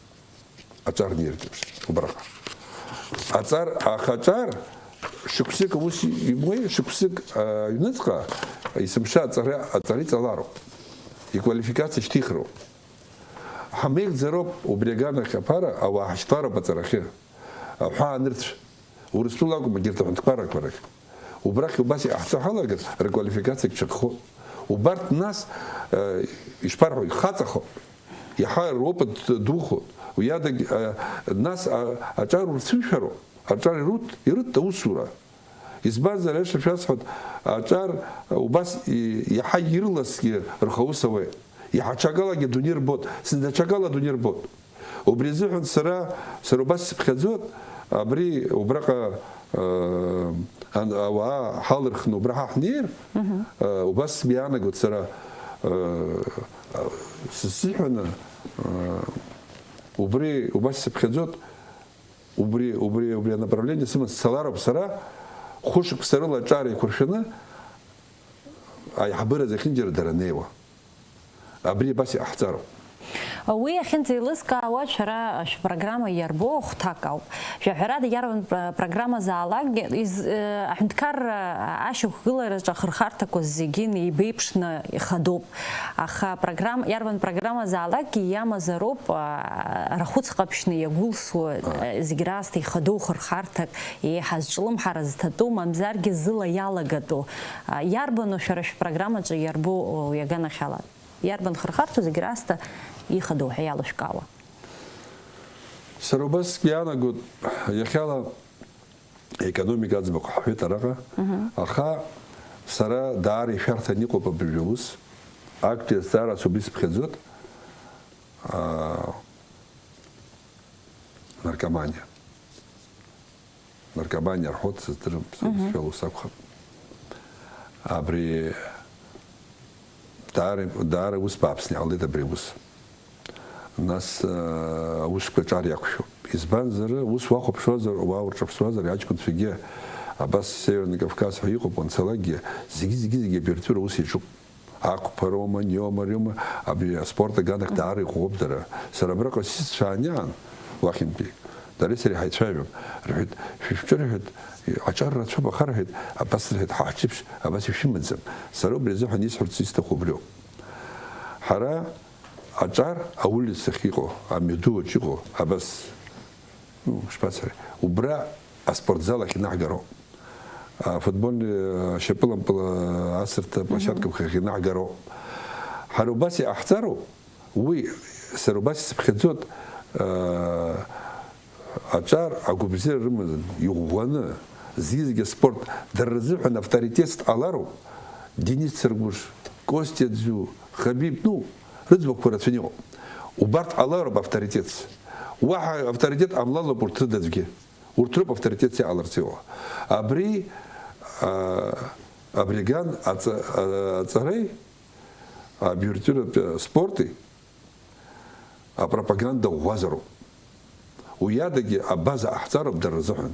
Аҿар ниртә еиԥш, убраҟа. Аҿар, аха аҿар, шықәсык аус имуеи, шықәсык, а, аҩныҵҟа, есымша аҵара, аҵара иҵалароуп. Иквалификациа шьҭихроуп. Ҳамеигӡароуп убри аганахь аԥара, ауаа ҳашьҭлароуп аҵарахьы. Аҳәаа анырцә. Урыстәыла акәым, егьырҭ аҳәынҭқаррақәа рахь. Убрахь убас иҟаҳҵо ҳалагар, рквалификациагь ҽакхоит. Убарҭ нас, э, ишԥарҳәои, хаҵахоит. Иаҳа руопыт духоит. Уи адагь, э, нас, а, аҿар урцәымшәароуп. Аҿар ирут-, ирыҭ аусура. Избанзар, аиаша шәасҳәап, аҿар, э, убас и-, иаҳа ирласгьы рхаус ауеит. Иаҳа ҽакалагьы адунеи рбоит. Зынӡа ҽакала адунеи рбоит. Убри азыҳәан сара, сара убас сыԥхьаӡоит, абри убраҟа, э, ан-, ауаа ҳалырхны убра ҳа ҳнеир, э, убас сгәы иаанагоит сара, э, сзыҳәаны, э, убри убас сыԥхьаӡоит, убри, убри, убри анаправление сыман сцалароуп сара, хәышықәса рыла аҿар еиқәыршәаны аиҳабыра зехьынџьара дара неиуа. Абри абас иҟаҳҵароуп. Уи ахьынӡеилыскаауа, шәара шәпрограмма иарбоу ахәҭак ауп. Жәаҳәарада, иарбан пр-, программазаалакгьы из-, э, аҳәынҭқарра ашьақәгылараҿы ахырхарҭақәа зегьы неибеиԥшны ихадоуп. Аха программ-, иарбан программазаалакгьы иамазароуп, а, рахәыц ҟаԥшьны иагәылсуа, а, зегь раасҭа ихадоу хырхарҭак, еиҳа зҿлымҳара зҭатәу, мамзаргьы зыла иалагатәу, а, иарбану шәара шәпрограммаҿы иарбоу, уи аганахьала? Иарбан хырхарҭоу зегь раасҭа ихадоу ҳәа иалышәкаауа? Сара убас сгәы иаанагоит, иахьала аекономика аӡбахә ҳҳәеит араҟа, мгм, аха сара даара ишәарҭан иҟоуп абыржәы аус, актәи азҵаара асоуп исыԥхьаӡоит, аа, наркоманиа. Наркоманиа рҳәоит, сыздырам, мгм, сара ус акәхап. Абри даара, даара ус бааԥсны иҟалеит абри аус. Нас, э, аусқәа аҿар иақәшәоуп. Избанзар, ус уахәаԥшуазар, уа урҿаԥсуазар, аҷкәынцәагьы абас Северный Кавказ ҳәа иҟоуп, уанцалакгьы, зегьы, зегьы, зегьы абиуртира ус иаҿуп. Ақәԥароума, ниома, риома, абри аспорт аганахь даара иӷәӷәоуп дара. Сара абраҟа сҩызцәа ааниаан, уахьынтәи, дареи сареи ҳаицәажәон. Рҳәеит, шәышәҿы, рҳәеит, аҿар рацәоуп, аха, рҳәеит, абас, рҳәеит, ҳаҳаҷыԥшь, абас ишәымаӡам. Сара убри азыҳәан исҳәарц исҭаху убриоуп. Ҳара аҿар аулицахь иҟоу, амҩаду аҿы иҟоу, абас, ну, шԥасҳәари, убра аспортзал ахь инаҳгароуп. Афутбольный, ашьапылампыл асырҭа площадкақәа ахь инаҳгароуп. Ҳара убас иҟаҳҵароуп, уи сара убас исыԥхьаӡоит, аа, аҿар агәабзиара рымазын, иӷәӷәаны, зегьы-зегьы аспорт, дара рзыҳәан авторитетс дҟалароуп. Денис Царгәыш, Костиа Ӡу, Хабиб, ну, рыӡбахәқәа рацәаны иҟоуп. Убарҭ ҟалароуп авторитетс. Уаҳа авторитет ҟамлалоуп урҭ рыда аӡәгьы. Урҭ роуп авторитетс иҟаларц иҟоу. Абри, а, абри аган аҵа-, а, аҵареи, абиуртиратә спорти апропаганда ӷәӷәазароуп. Уи адагьы абаза ҟаҳҵароуп дара рзыҳәан.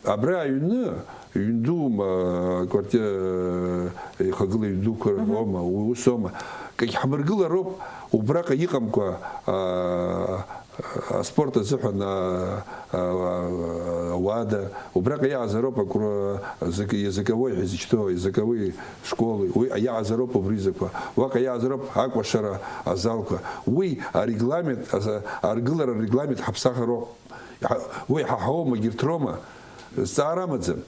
Абра аҩны, ҩнду, ма, квартира, ихагыла ҩндуқәа, мгм, роума, у-, усоума, кагь ҳмыргылароуп, убраҟа иҟамкәа, а, аспорт азыҳәан, а, а, а, ауада, убраҟа иаазароуп акру-, зак-, языковой ҳәа изышьҭоу, языковой школы, уи иаазароуп убри закәа, уаҟа иаазароуп акәашара азалқәа. Уи арегламент, аза-, аргылара арегламент ҳаԥсахроуп. Ҳа-, уи ҳа ҳаума, егьырҭ роума, зҵаара амаӡам.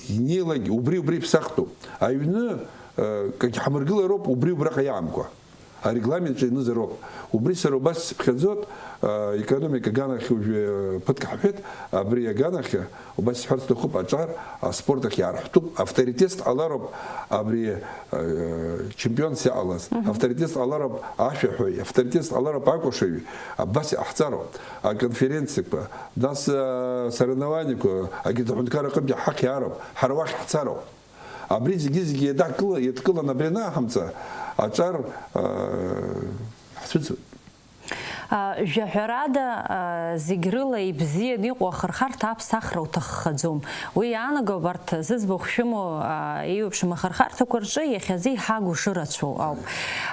Инеилак убри, убри иԥсахтәуп. Аҩны, э, кагь ҳамыргылароуп, убри убраҟа иаамгәа. Арегламент ҿы ианызароуп. Убри сара убас сыԥхьаӡоит, а, економика аганахь уажәы, а, ԥыҭк ҳҳәеит, абри аганахьы, убас сҳәарц сҭахуп, аҿар аспорт ахь иаарҳәтәуп, авторитетс ҟалароуп абри, а, чемпионс иҟалаз, авторитетс ҟалароуп ашәаҳәаҩ, авторитетс ҟалароуп акәашаҩ, абас иҟаҳҵароуп, аконференциақәа, нас, а, соревнованиақәа, агьырҭ аҳәынҭқарра аҟынтәи ҳахь иаароуп, ҳара уахь ҳцароуп. Абри зегьы-зегьы еидҳкыла-, еидкыланы абри анаҳамҵа, аҿар, аа, ҳцәыӡуеит. А, жәаҳәарада, а, зегь рыла ибзианы иҟоу ахырхарҭа аԥсахра уҭаххаӡом. Уи иаанаго абарҭ зыӡбахә шәымоу, а, еиуеиԥшым ахырхарҭақәа рҿы иахьазы иҳагу шырацәоу ауп.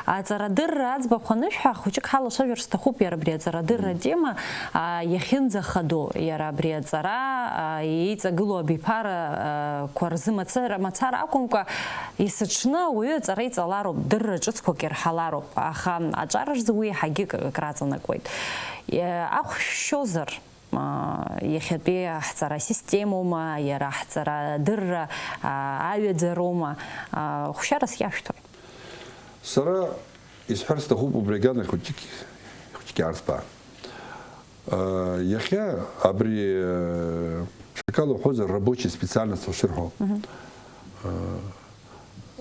Аҵарадырра аӡбахә анышәҳәа, хәыҷык ҳалацәажәар сҭахуп иара абри аҵарадырра атема, а, иахьынӡахадоу, иара абри аҵара, а, еиҵагылоу абиԥара, а, қәа рзы мацара, мацара акәымкәа, есыҽны ауаҩы аҵара иҵалароуп, дырра ҿыцқәак ирҳалароуп, аха аҿар рзы уи еиҳагьы к-, краҵанакуеит. Е, ахә шәшьозар, а, иахьатәи ҳҵара системоума, иара ҳҵара дырра, а, аҩаӡароума, а, хәшьарас иашәҭои? Сара исҳәар сҭахуп убри аганахь хәыҷык, хәыҷык иаарҭбаа. Э, иахьа абри, э, ҽакала уҳәозар, рабочий специальность ушырҳәо, э,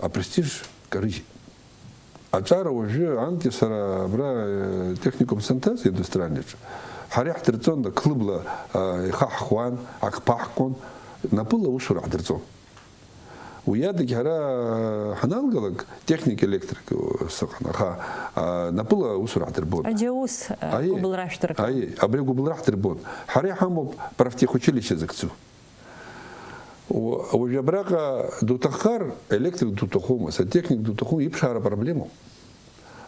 апрестиж карыжьит. Аҿар уажәы, анкьа сара абра, э, техникум санҭаз, индустриальный аҿы, ҳара иаҳдырҵон, клубла, э, ихаҳхуан, ак ԥаҳҟон, напыла аусура ҳдырҵон. Уи адагь ҳара ҳаналгалак, техник, електрик сыҟан, аха, а, напыла аусура ҳдырбон. Аџьаус, а, Аиеи. Гәыбылра шәдыргон. Аиеи, абри агәыбылра ҳдырбон. Ҳара иҳамоуп профтехучилище закәу. Уа-, уажә абраҟа дуҭаххар, електрик дуҭахума, сантехник дуҭахума, иԥшаара проблемоуп.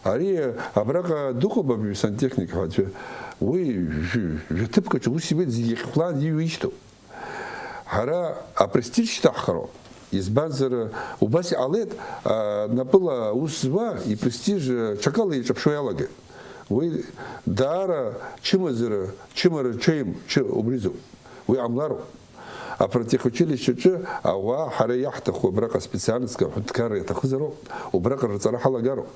Ари абраҟа дыҟоуп абри сантехник ҳәа аӡәы. Уи жәы-, жәаҭыԥк аҿы ус ибеит, зегьы хәлаан иҩишьҭоуп. Ҳара апрестиж шьҭаҳхароуп. Избанзар, убас иҟалеит, а, напыла аус зуа ипрестиж, а, ҽакала иҿаԥшуа иалагеит. Уи даара чымазара, чымара ҽеим, чы-, убризоуп. Уи ҟамлароуп. Апрофтехучилищеаҿы ауаа ҳара иаҳҭаху абраҟа специальностк аҳәынҭқарра иаҭахызароуп, убраҟа рырҵара ҳалагароуп.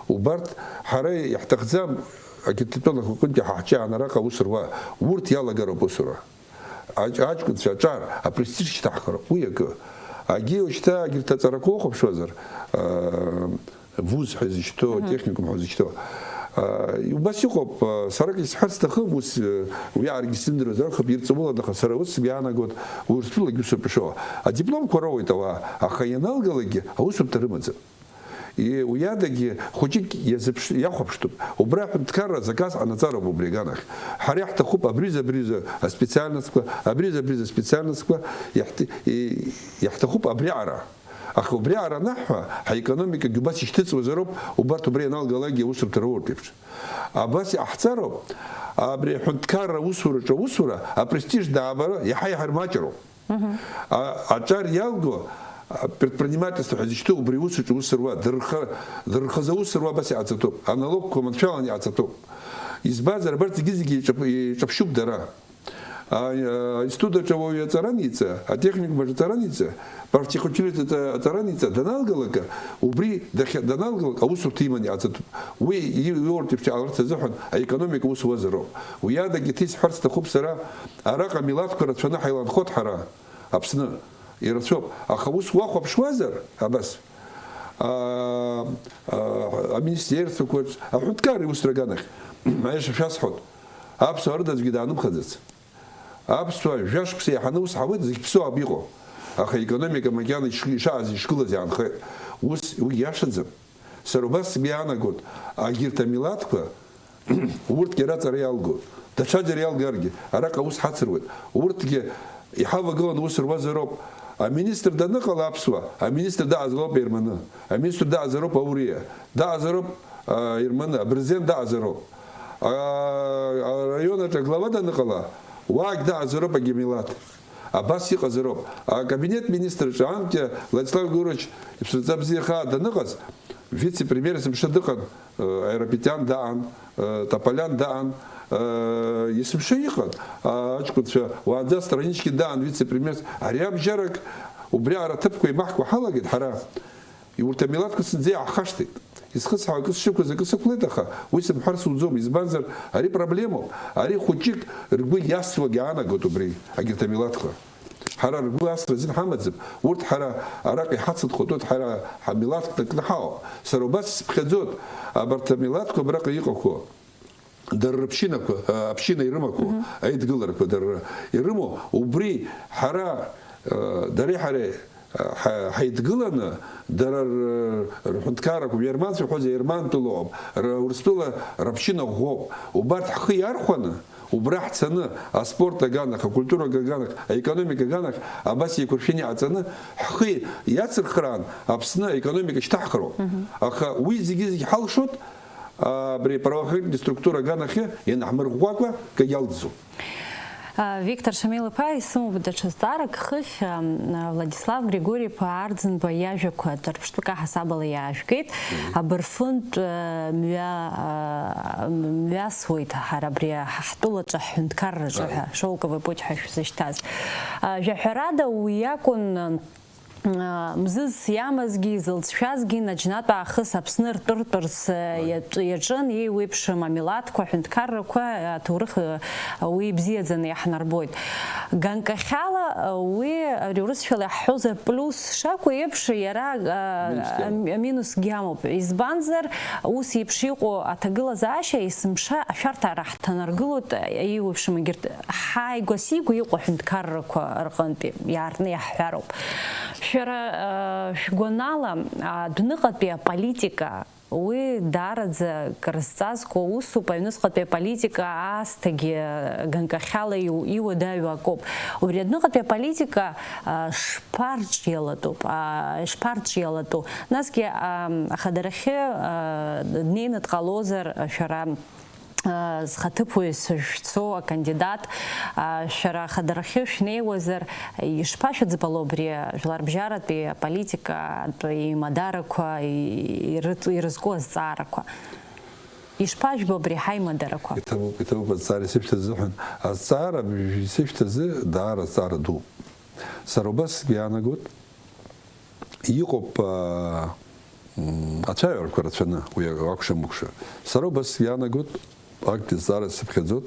Убарҭ ҳара иаҳҭахӡам, агьырҭ атәылақәа рҟынтәи ҳаҳҿиаан араҟа аус руа, урҭ иалагароуп аусура. Аҷ-, аҷкәынцәа аҿар, апрестиж шьҭаҳхароуп, уи акы. Агьи уажәшьҭа агьырҭ аҵарақәа ухәаԥшуазар, аа, вуз ҳәа изышьҭоу, Мгм. Техникум ҳәа изышьҭоу. Аа, убас иҟоуп, аа, сара акгьы сҳәарц сҭахым, ус, э, уи ааргьы сзымдыруазар акәхап, ирҵаулан, аха сара ус сгәы иаанагоит, Урыстәылагьы усоуп ишыҟоу. Адипломқәа роуеит ауаа, аха ианалгалакгьы аусумҭа рымаӡам. И-, уи адагьы хәыҷык иазыԥш-, иахәаԥштәуп. Убра аҳәынҭқарра азаказ ҟанаҵароуп убри аганахь. Ҳара иаҳҭахуп абриза-абриза аспециальностқәа, абриза-абриза аспециальностқәа, иаҳҭ-, и-, иаҳҭахуп абриаҟара. Аха убриаҟара анаҳҳәа, ҳаекономикагьы убас ишьҭыҵуазароуп, убарҭ убра ианалгалакгьы аусурҭа роуртә еиԥш. Абас иҟаҳҵароуп, абри аҳәынҭқарра аусураҿы аусура, апрестиж даабара иаҳа-иаҳа ирмаҷроуп. Мгм. А-, аҿар иалго, а, предпринимательство ҳәа зышьҭоу убри аусаҿы аус руа, дырха-, дырхазы аус руа абас иҟаҵатәуп, аналогқәа маншәаланы иҟаҵатәуп. Избанзар, абарҭ зегьы-зегьы иҿаԥ-, иҿаԥшьуп дара. А, а, аинститут аҿы ауаҩы аҵара аниҵа, атехникум аҿы аҵара аниҵа, профтехучилище аҵа-, аҵара аниҵа, даналгалак, убри дахьа-, даналгалак аусурҭа иманы иҟаҵатәуп. Уи и-, иурҭ иԥшьааларц азыҳәан аекономика ус уазароуп. Уи адагьы исҳәарц сҭахуп сара, араҟа милаҭқәа рацәаны ҳаиланхоит ҳара, Аԥсны, ирацәоуп. Аха ус уахәаԥшуазар, абас, а, а, аминистерствақәаҿ, аҳәынҭқарра иусура аганахь, аиаша шәасҳәоит, аԥсуаа рыда аӡәгьы даанымхаӡац. Аԥсуаа жәашықәса иаҳаны ус ҳауеит, зегь ԥсуаауп иҟоу. Аха аекономика макьана иш-, ишааз ишгылаз иаанхеит. Ус, уи иашаӡам. Сара убас сгәы иаанагоит, агьырҭ амилаҭқәа, урҭгьы ара аҵара иалгоит. Даҽаџьара иалгаргьы, араҟа аус ҳацыруеит. Урҭгьы иҳавагыланы аус руазароуп. Аминистр даныҟала аԥсуа, аминистр даҟазароуп аерманы, аминистр даҟазароуп ауриа, даҟазароуп, а, аерманы, абырзен даҟазароуп. А, араион аҿы аглава даныҟала, уаагь даҟазароуп агьамилаҭ. Абас иҟазароуп. Акабинет министрҿы анкьа Владислав Григорьевич иԥсынҵа бзиа хаа даныҟаз, вице-премьер есымша дыҟан, э, Айрапетиан даан, э, Тополиан даан, э, есымша иҟан, а, аҷкәынцәа, уаанӡа Страничкин даан вице-премьерс. Ари абжьарак убриаҟара аҭыԥқәа еимаҳкуа ҳалагеит ҳара. Урҭ амилаҭқәа зынӡа иааҳхашҭит. Исхысҳәаау акы сшықәыз акы сықәлеит, аха уи сымҳәар суӡом, избанзар, ари проблемоуп, ари хәыҷык ргәы иасуагь аанагоит убри, агьырҭ амилаҭқәа. Ҳара ргәы асра азин ҳамаӡам, урҭ ҳара араҟа иҳацынхоит, урҭ ҳара ҳамилаҭ кны ҳауп. Сара убас сыԥхьаӡоит, абарҭ амилаҭқәа абраҟа иҟақәоу, дара рыԥшьынақәа, а, аԥшьына ирымақәоу, аидгыларақәа дара ирымоу, убри ҳара, а, дареи ҳареи, а, ҳа-, ҳаидгыланы, дара р-, рҳәынҭқаррақәа, аерманцәа ҳәа, аермантәыла ыҟоуп, р-, Урыстәыла рыԥшьына ӷәӷәоуп. Убарҭ ҳхы иархәаны, убра ҳцаны, аспорт аганахь, акультура аганахь, аекономика аганахь, абас еиқәыршәаны иҟаҵаны, ҳхы иацырхраан, Аԥсны аекономика шьҭаҳхроуп. Аха уи зегьы-зегь ҳалшоит, абри аправоохранительный структура аганахьы ианаҳмырӷәӷәакәа акы иалҵӡом. А, Виктор Шамил-иԥа, исымоуп даҽа зҵаарак. Хыхь, а, Владислав Григори-иԥа Арӡынба иажәақәа ҿырԥштәык аҳасабала иаажәгеит. Абырфынтә, а, мҩа, а, мҩасуеит ҳара абри ҳтәылаҿы ҳҳәынҭқарраҿы ҳәа, шелковый путь ҳәа шәзышьҭаз. А, жәаҳәарада, уи акәын, а, мзызс иамазгьы, изылҵшәазгьы, наџьнатә аахыс Аԥсны ртәыртәырц, а, иаҿ-, иаҿын, еиуеиԥшым амилаҭқәа, аҳәынҭқаррақәа, аҭоурых, а, уи ибзиаӡаны иаҳнарбоит. Ганкахьала, а, уи, ари урысшәала иаҳҳәозар, плюс шакәу еиԥш, иара, а, аминус аминусгьы амоуп. Избанзар, ус еиԥш иҟоу аҭагылазаашьа есымша ашәарҭара ҳҭанаргылоит, еиуеиԥшым егьырҭ ҳааигәа-сигәа иҟоу аҳәынҭқаррақәа рҟынтәи иаартны иаҳҳәароуп. Шәара, а, шәгәанала, а, адәныҟатәи аполитика, уи даараӡа крызҵазкуа усуп, аҩныҵҟатәи аполитика аасҭагьы ганкахьала иу-, иуадаҩу акоуп. Убри адәныҟатәи аполитика, а, шԥарҿиалатәуп, а, шԥарҿиалатәу? Насгьы, а, ахадарахьы, а, днеины дҟалозар, шәара, а, зхаҭыԥуаҩ шәцо акандидат, а, шәара ахадарахьы шәнеиуазар, ишԥашәыӡбало абри жәларбжьаратәи аполитикатә еимадарақәа, и-, ирыҵ-, ирызку азҵаарақәа? Ишԥажәбо абри ҳаимадарақәа? Иҭабуп, иҭабуп азҵаара исышәҭаз азыҳәан. Азҵаара абри исышәҭазы даара азҵаара дууп. Сара убас сгәы иаанагоит, иҟоуп, аа, м, ацәаҩарқәа рацәаны, уи акәша-мыкәша. Сара убас сгәы иаанагоит, актәи азҵаара сыԥхьаӡоит,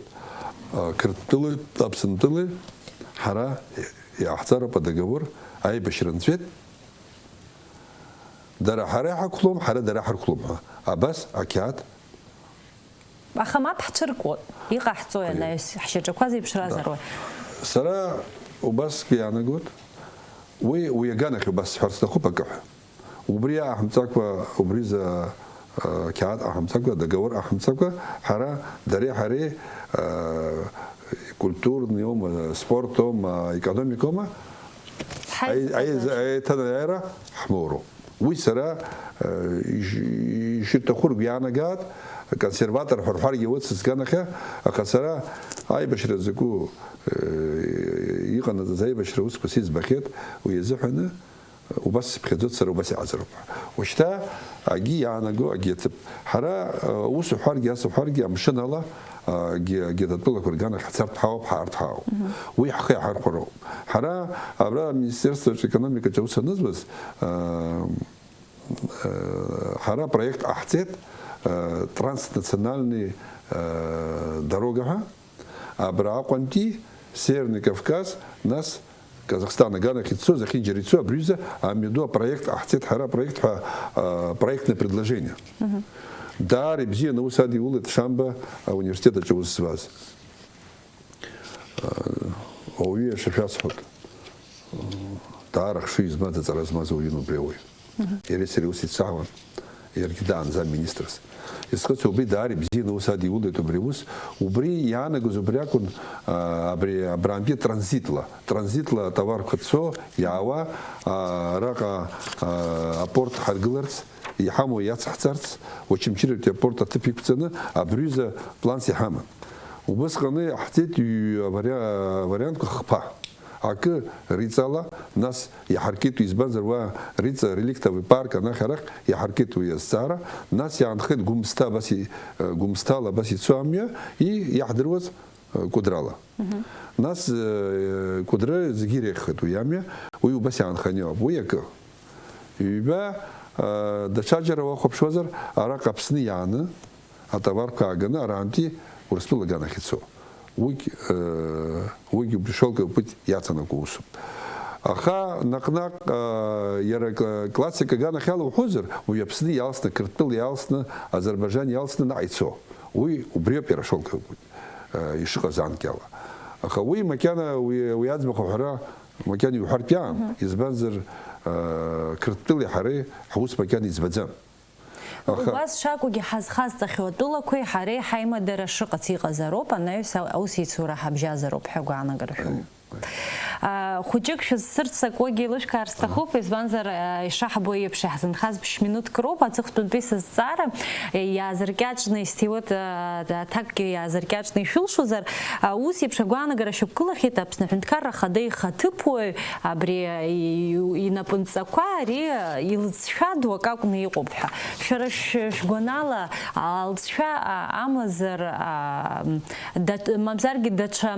аа, Қырҭтәылеи Аԥсынтәылеи ҳара иааҳҵароуп адоговор, аибашьра нҵәеит, дара ҳара иҳақәлом, ҳара дара ҳарқәлом ҳәа. Абас ақьаад. Аха мап ҳцәыркуеит. Иҟаҳҵои, анаҩс ҳшьаҿақәа зеиԥшразар уи? Сара убас сгәы иаанагоит, уи, уи аганахь убас сҳәар сҭахуп акы ҳәа. Убри аҳамҵакәа, убри за, а, қьаад аҳамҵакәа, договор аҳамҵакәа, ҳара, дареи ҳареи, а, культурни аума, спорт аума, економика аума, аи-, аи-, аиҭанеиааира ҳмоуроуп. Уи сара, э, иш-, ишырҭаху ргәы иаанагааит, консерватор ҳәа рҳәаргьы уцызганахьа, аха сара аибашьра закәу, э, иҟанаҵаз аибашьра усқәа сиӡбахьеит, уи азыҳәаны убас сыԥхьаӡоит, сара убас иҟазароуп. Ушьҭа агьи иаанаго, агьи аҭыԥ. Ҳара, э, ус уҳәаргьы, ас уҳәаргьы, амшын ала, а, агьи, агьи атәылақәа рганахь ҳцартә ҳауп, ҳаартә ҳауп. Уи ҳхы иаҳархәароуп. Ҳара абра аминистерстваҿы, економикаҿы аус анызуаз, а, а, ҳара апроект ҟаҳҵеит, а, транснациональный, а, дорога ҳәа. Абра Аҟәантәи, Северный Кавказ, нас Казахстан аганахь ицо, зехьынџьара ицо, абри аҩыза амҩаду апроект ҟаҳҵеит ҳара, апроект ҳәа, а, проектное предложение. Даара ибзианы аус адиулеит Шамба ауниверситет аҿы аус зуаз. А, ауаҩы иашьа шәасҳәоит. Даара хшыҩ змаз, аҵара змаз ауаҩын убри ауаҩ. Иареи сареи ус ицаауан, иаргьы даанӡа министрс. Исхыцу убри даара ибзианы аус адиулеит убри аус. Убри иаанагоз убри акәын, а, абри абрантәи транзитла, транзитла атоварқәа цо, иаауа, а, араҟа, а, апорт ҳаргыларц, иҳамоу иацҳҵарц, Очамчыратәи апорт аҭыԥ иқәҵаны, абри аҩыза планс иҳаман. Убысҟаны иҟаҳҵеит ҩ-, авариа-, авариантқәа хԥа. Акы Риҵала, нас иаҳаркит, избанзар, уа Риҵа реликтовый парк анахь-арахь иаҳаркит уи азҵаара, нас иаанхеит Гәымсҭа абас и-, Гәымсҭала абас ицо амҩа, и-, иаҳдыруаз, э, Кәыдрала. Нас, э, Кәыдры зегьы иреиӷьхеит уи амҩа, уи убас иаанханы иҟоуп. Уи акы. Ҩба, Даҽаџьара уахәаԥшуазар, араҟа Аԥсны иааны, атоварқәа ааганы, арантәи Урыстәыла аганахь ицо. Уигь, уигь убри шелковый путь иаҵанакуа усуп. Аха наҟ-наҟ, иара классика аганахь иалоуҳәозар, уи Аԥсны иалсны, Қырҭтәыла иалсны, Азербайџан иалсны наҟ ицо. Уи убриоуп иара шелковый путь, ишыҟаз анкьала. Аха уи макьана, уи, уи аӡбахә аҳәара макьана иуҳәартә иаам, избанзар, Қырҭтәылеи ҳареи ҳус макьана иӡбаӡам. Аха убас шакәугьы, ҳазхазҵахьоу атәылақәеи ҳареи ҳаимадара шыҟац иҟазароуп, анаҩс аусеицура ҳабжьазароуп ҳәа агәаанагара шәымоуп. Хәыҷык шәызцырццакуагьы еилышәкаар сҭахуп, избанзар, ишаҳбо еиԥш, иаҳзынхаз ԥшь-минуҭк роуп, аҵыхәтәантәи сызҵаара, иаазыркьаҿны исҭиуеит, аҭакгьы иаазыркьаҿны ишәылшозар, ус еиԥш агәаанагара шьақәгылахьеит Аԥсны Аҳәынҭқарра Ахада ихаҭыԥуаҩ, абри инапынҵақәа ари илҵшәа ду акы акәны иҟоуп ҳәа. Шәара шәгәанала, алҵшәа амазар, мамзаргьы даҽа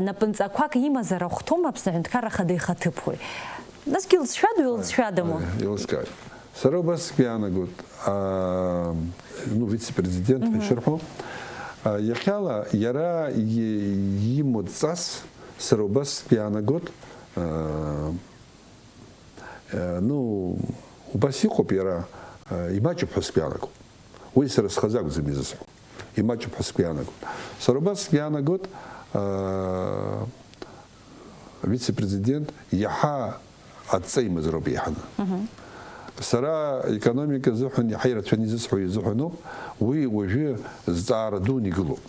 напынҵақәак имазар ахәҭоума Аԥсны Аҳәынҭқарра Ахада ихаҭыԥуаҩ? Насгьы илҵшәа ду, илҵшәадаму? Еилыскааит. Сара убас сгәы иаанагоит, ну, вице-президент ҳәа ишырҳәо, иахьала иара имоу дҵас, сара убас сгәы иаанагоит, ну, убас иҟоуп иара, имаҷуп ҳәа сгәы иаанагоит. Уи сара схазы акәӡам изысҳәо. Имаҷуп ҳәа сгәы иаанагоит. Сара убас сгәы иаанагоит, вице-президент иаҳа адҵа имазароуп еиҳаны. Сара економика азыҳәан иаҳа ирацәаны изысҳәо изыҳәаноуп, уи уажәы зҵаара дуны игылоуп.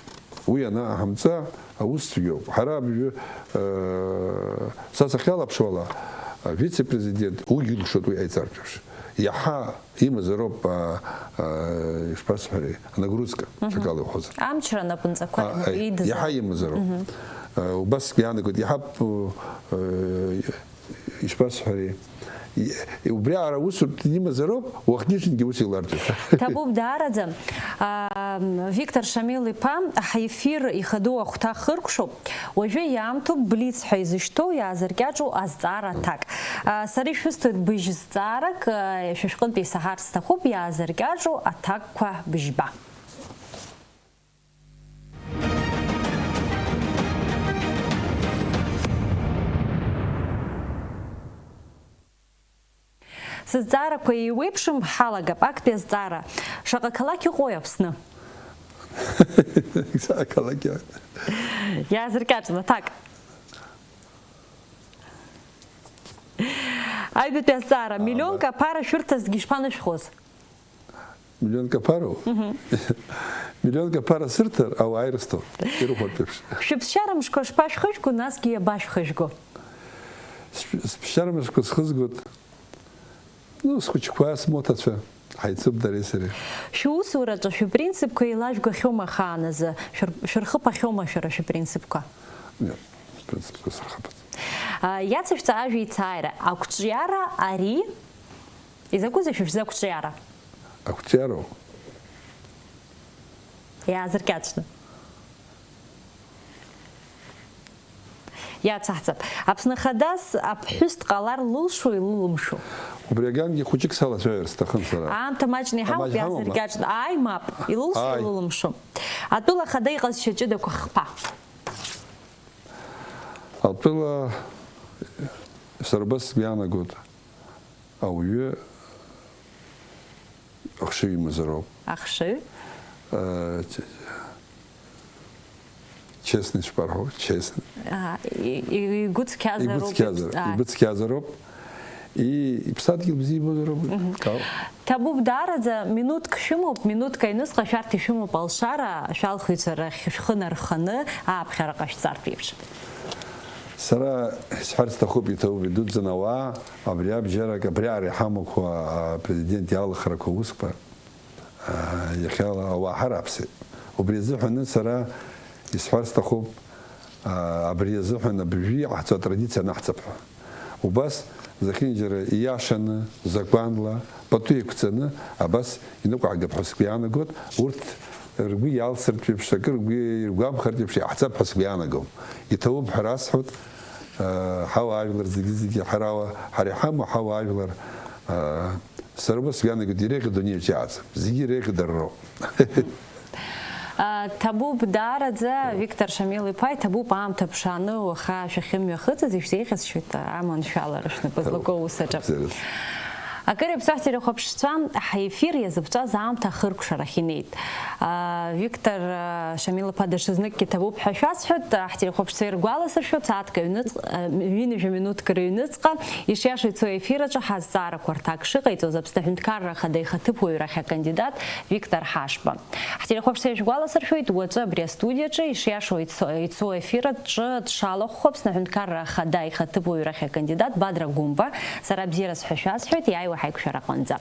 Уи анааҳамҵа, аус цәгьоуп. Ҳара абжьы, са сахьалаԥшуала, вице-президент уи илшоит уи аиҵартә еиԥш. Иаҳа имазароуп, ишԥасҳәари, анагрузка, ҽакала иуҳәозар. Амчра анапынҵақәа идызар. Иаҳа имазароуп. Убас иаанагоит, иаҳа, ишԥасҳәари, убри аара усурҭ имазароуп, уахгьы-ҽынгьы ус иларҵоит. Ҭабуп даараӡа. Виктор Шамил-иԥа, ҳефир ихадоу ахәҭа хыркәшоуп. Уажәы иаамҭоуп блиц ҳәа изышьҭоу иаазыркьаҿу азҵаара аҭак. Сара ишәысҭоит быжь зҵаарак, шәышәҟынтә исаҳарц сҭахуп, иаазыркьаҿу аҭакқәа быжьба. Сызҵаарақәа еиуеиԥшым, ҳалагап. Актәи азҵаара: шаҟа қалақь ыҟои Аԥсны? Саҟа қалақь ыҟои? Иаазыркьаҿны, ҭак. Аҩбатәи азҵаара: миллионк аԥара шәырҭазҭгьы ишԥанышәхуаз? Миллионк аԥару? Миллионк аԥара сырҭар, ауаа ирысҭон, ирыхәартә еиԥш. Шәыԥсшьара мшқәа шԥашәхыжәго, насгьы иабашәхыжәго? Сԥ-, сԥсшьара мшқәа схызгоит, ну, схәыҷқәа, смоҭацәа, ҳаицуп дареи сареи. Шәусураҿы шәыпринципқәа еилажәгахьоума ахааназы? Шәыр-, шәырхыԥахьоума шәара шәыпринципқәа? Нет, спринципқәа сырхыԥаӡом. А, иацышәҵа ажәеицааира, ақәҿиара ари Изакәызеи шәзы ақәҿиара? Ақәҿиароу? Иаазыркьаҿны. Иацаҳҵап. Аԥсны Ахадас аԥҳәыс дҟалар лылшои, лылымшо? Убри агангьы хәыҷык салацәажәар сҭахын сара. Аамҭа маҷны иҳамоуп, амаҷ ҳамоума? Иаазыркьаҿны. Ааи, мап, илылшои, ааи, илылымшо? Атәыла Ахада иҟазшьа ҷыдақәа хԥа. Атәыла, сара убас сгәы иаанагоит. Ауаҩы ахшыҩ имазароуп. Ахшыҩ? Э, ч-, честный шԥарҳәо, честный. Аҳа, и-, и-, игәы цқьазароуп. Игәы цқьазар-, аа, игәы цқьазароуп. И-, иԥсадгьыл бзиа ибозароуп. Мгм. Кау. Ҭабуп даараӡа, минуҭк шәымоуп, минуҭк аҩныҵҟа шәарҭ ишәымоуп алшара, шәалхыҩцәа рахь шәхы нарханы ааԥхьара ҟашәҵартә еиԥш. Сара исҳәарц сҭахуп, иҭабуп, идуӡӡан ауаа, абри абжьарак, абри аара иҳамақәа, а, апрезидент иалахарақәа усқәа, а, иахьала ауаа ҳараԥсеит. Убри азыҳәаны сара исҳәарц сҭахуп, а, абри азыҳәан абыржәы иҟаҳҵо атрадициа анаҳҵап ҳәа. Убас зехьынџьара ииашаны, закәанла, пату еиқәҵаны абас иныҟәаагап ҳәа сгәы иаанагоит, урҭ ргәы иалсыртә еиԥш, акы ргәы иргәамхартә еиԥш иҟаҳҵап ҳәа сгәы иаанагом. Иҭабуп ҳәа расҳәоит, э, ҳауаажәлар зегьы-зегьы, ҳара ауа-, ҳара иҳамоу ҳауаажәлар, э, Сара убас сгәы иаанагоит, иреиӷьу адунеи аҿы иааӡам, зегьы иреиӷьу дара роуп. Ҭабуп даараӡа, Виктор Шамил-иԥа, иҭабуп аамҭа ԥшааны уаха шәахьымҩахыҵыз, ишәзеиӷьасшьоит аманшәалара шәнапы злаку аус аҿы. Акыр иаԥҵәа ҳтелехәаԥшцәа, ҳефир иазыԥҵәаз аамҭа ахыркәшарахь инеит. Виктор Шамил-иԥа даҽазныкгьы ҭабуп ҳәа шәасҳәоит, ҳтелехәаԥшцәа иргәаласыршәо, сааҭк аҩныҵ-, ҩынҩажәа минуҭк рыҩныҵҟа ишиашоу ицо ефир аҿы ҳазҵаарақәа рҭак шыҟаиҵоз Аԥсны Аҳәынҭқарра Ахада ихаҭыԥуаҩрахь акандидат Виктор Ҳашба. Ҳтелехәаԥшцәа ишәгәаласыршәоит, уаҵәы абри астудиаҿы ишиашоу ицо, ицо ефир аҿы дшалахәхо Аԥсны Аҳәынҭқарра Ахада ихаҭыԥуаҩрахь акандидат Бадра Гәымба, сара бзиараз ҳәа шәасҳәоит, иааиуа ҳаиқәшәара аҟынӡа.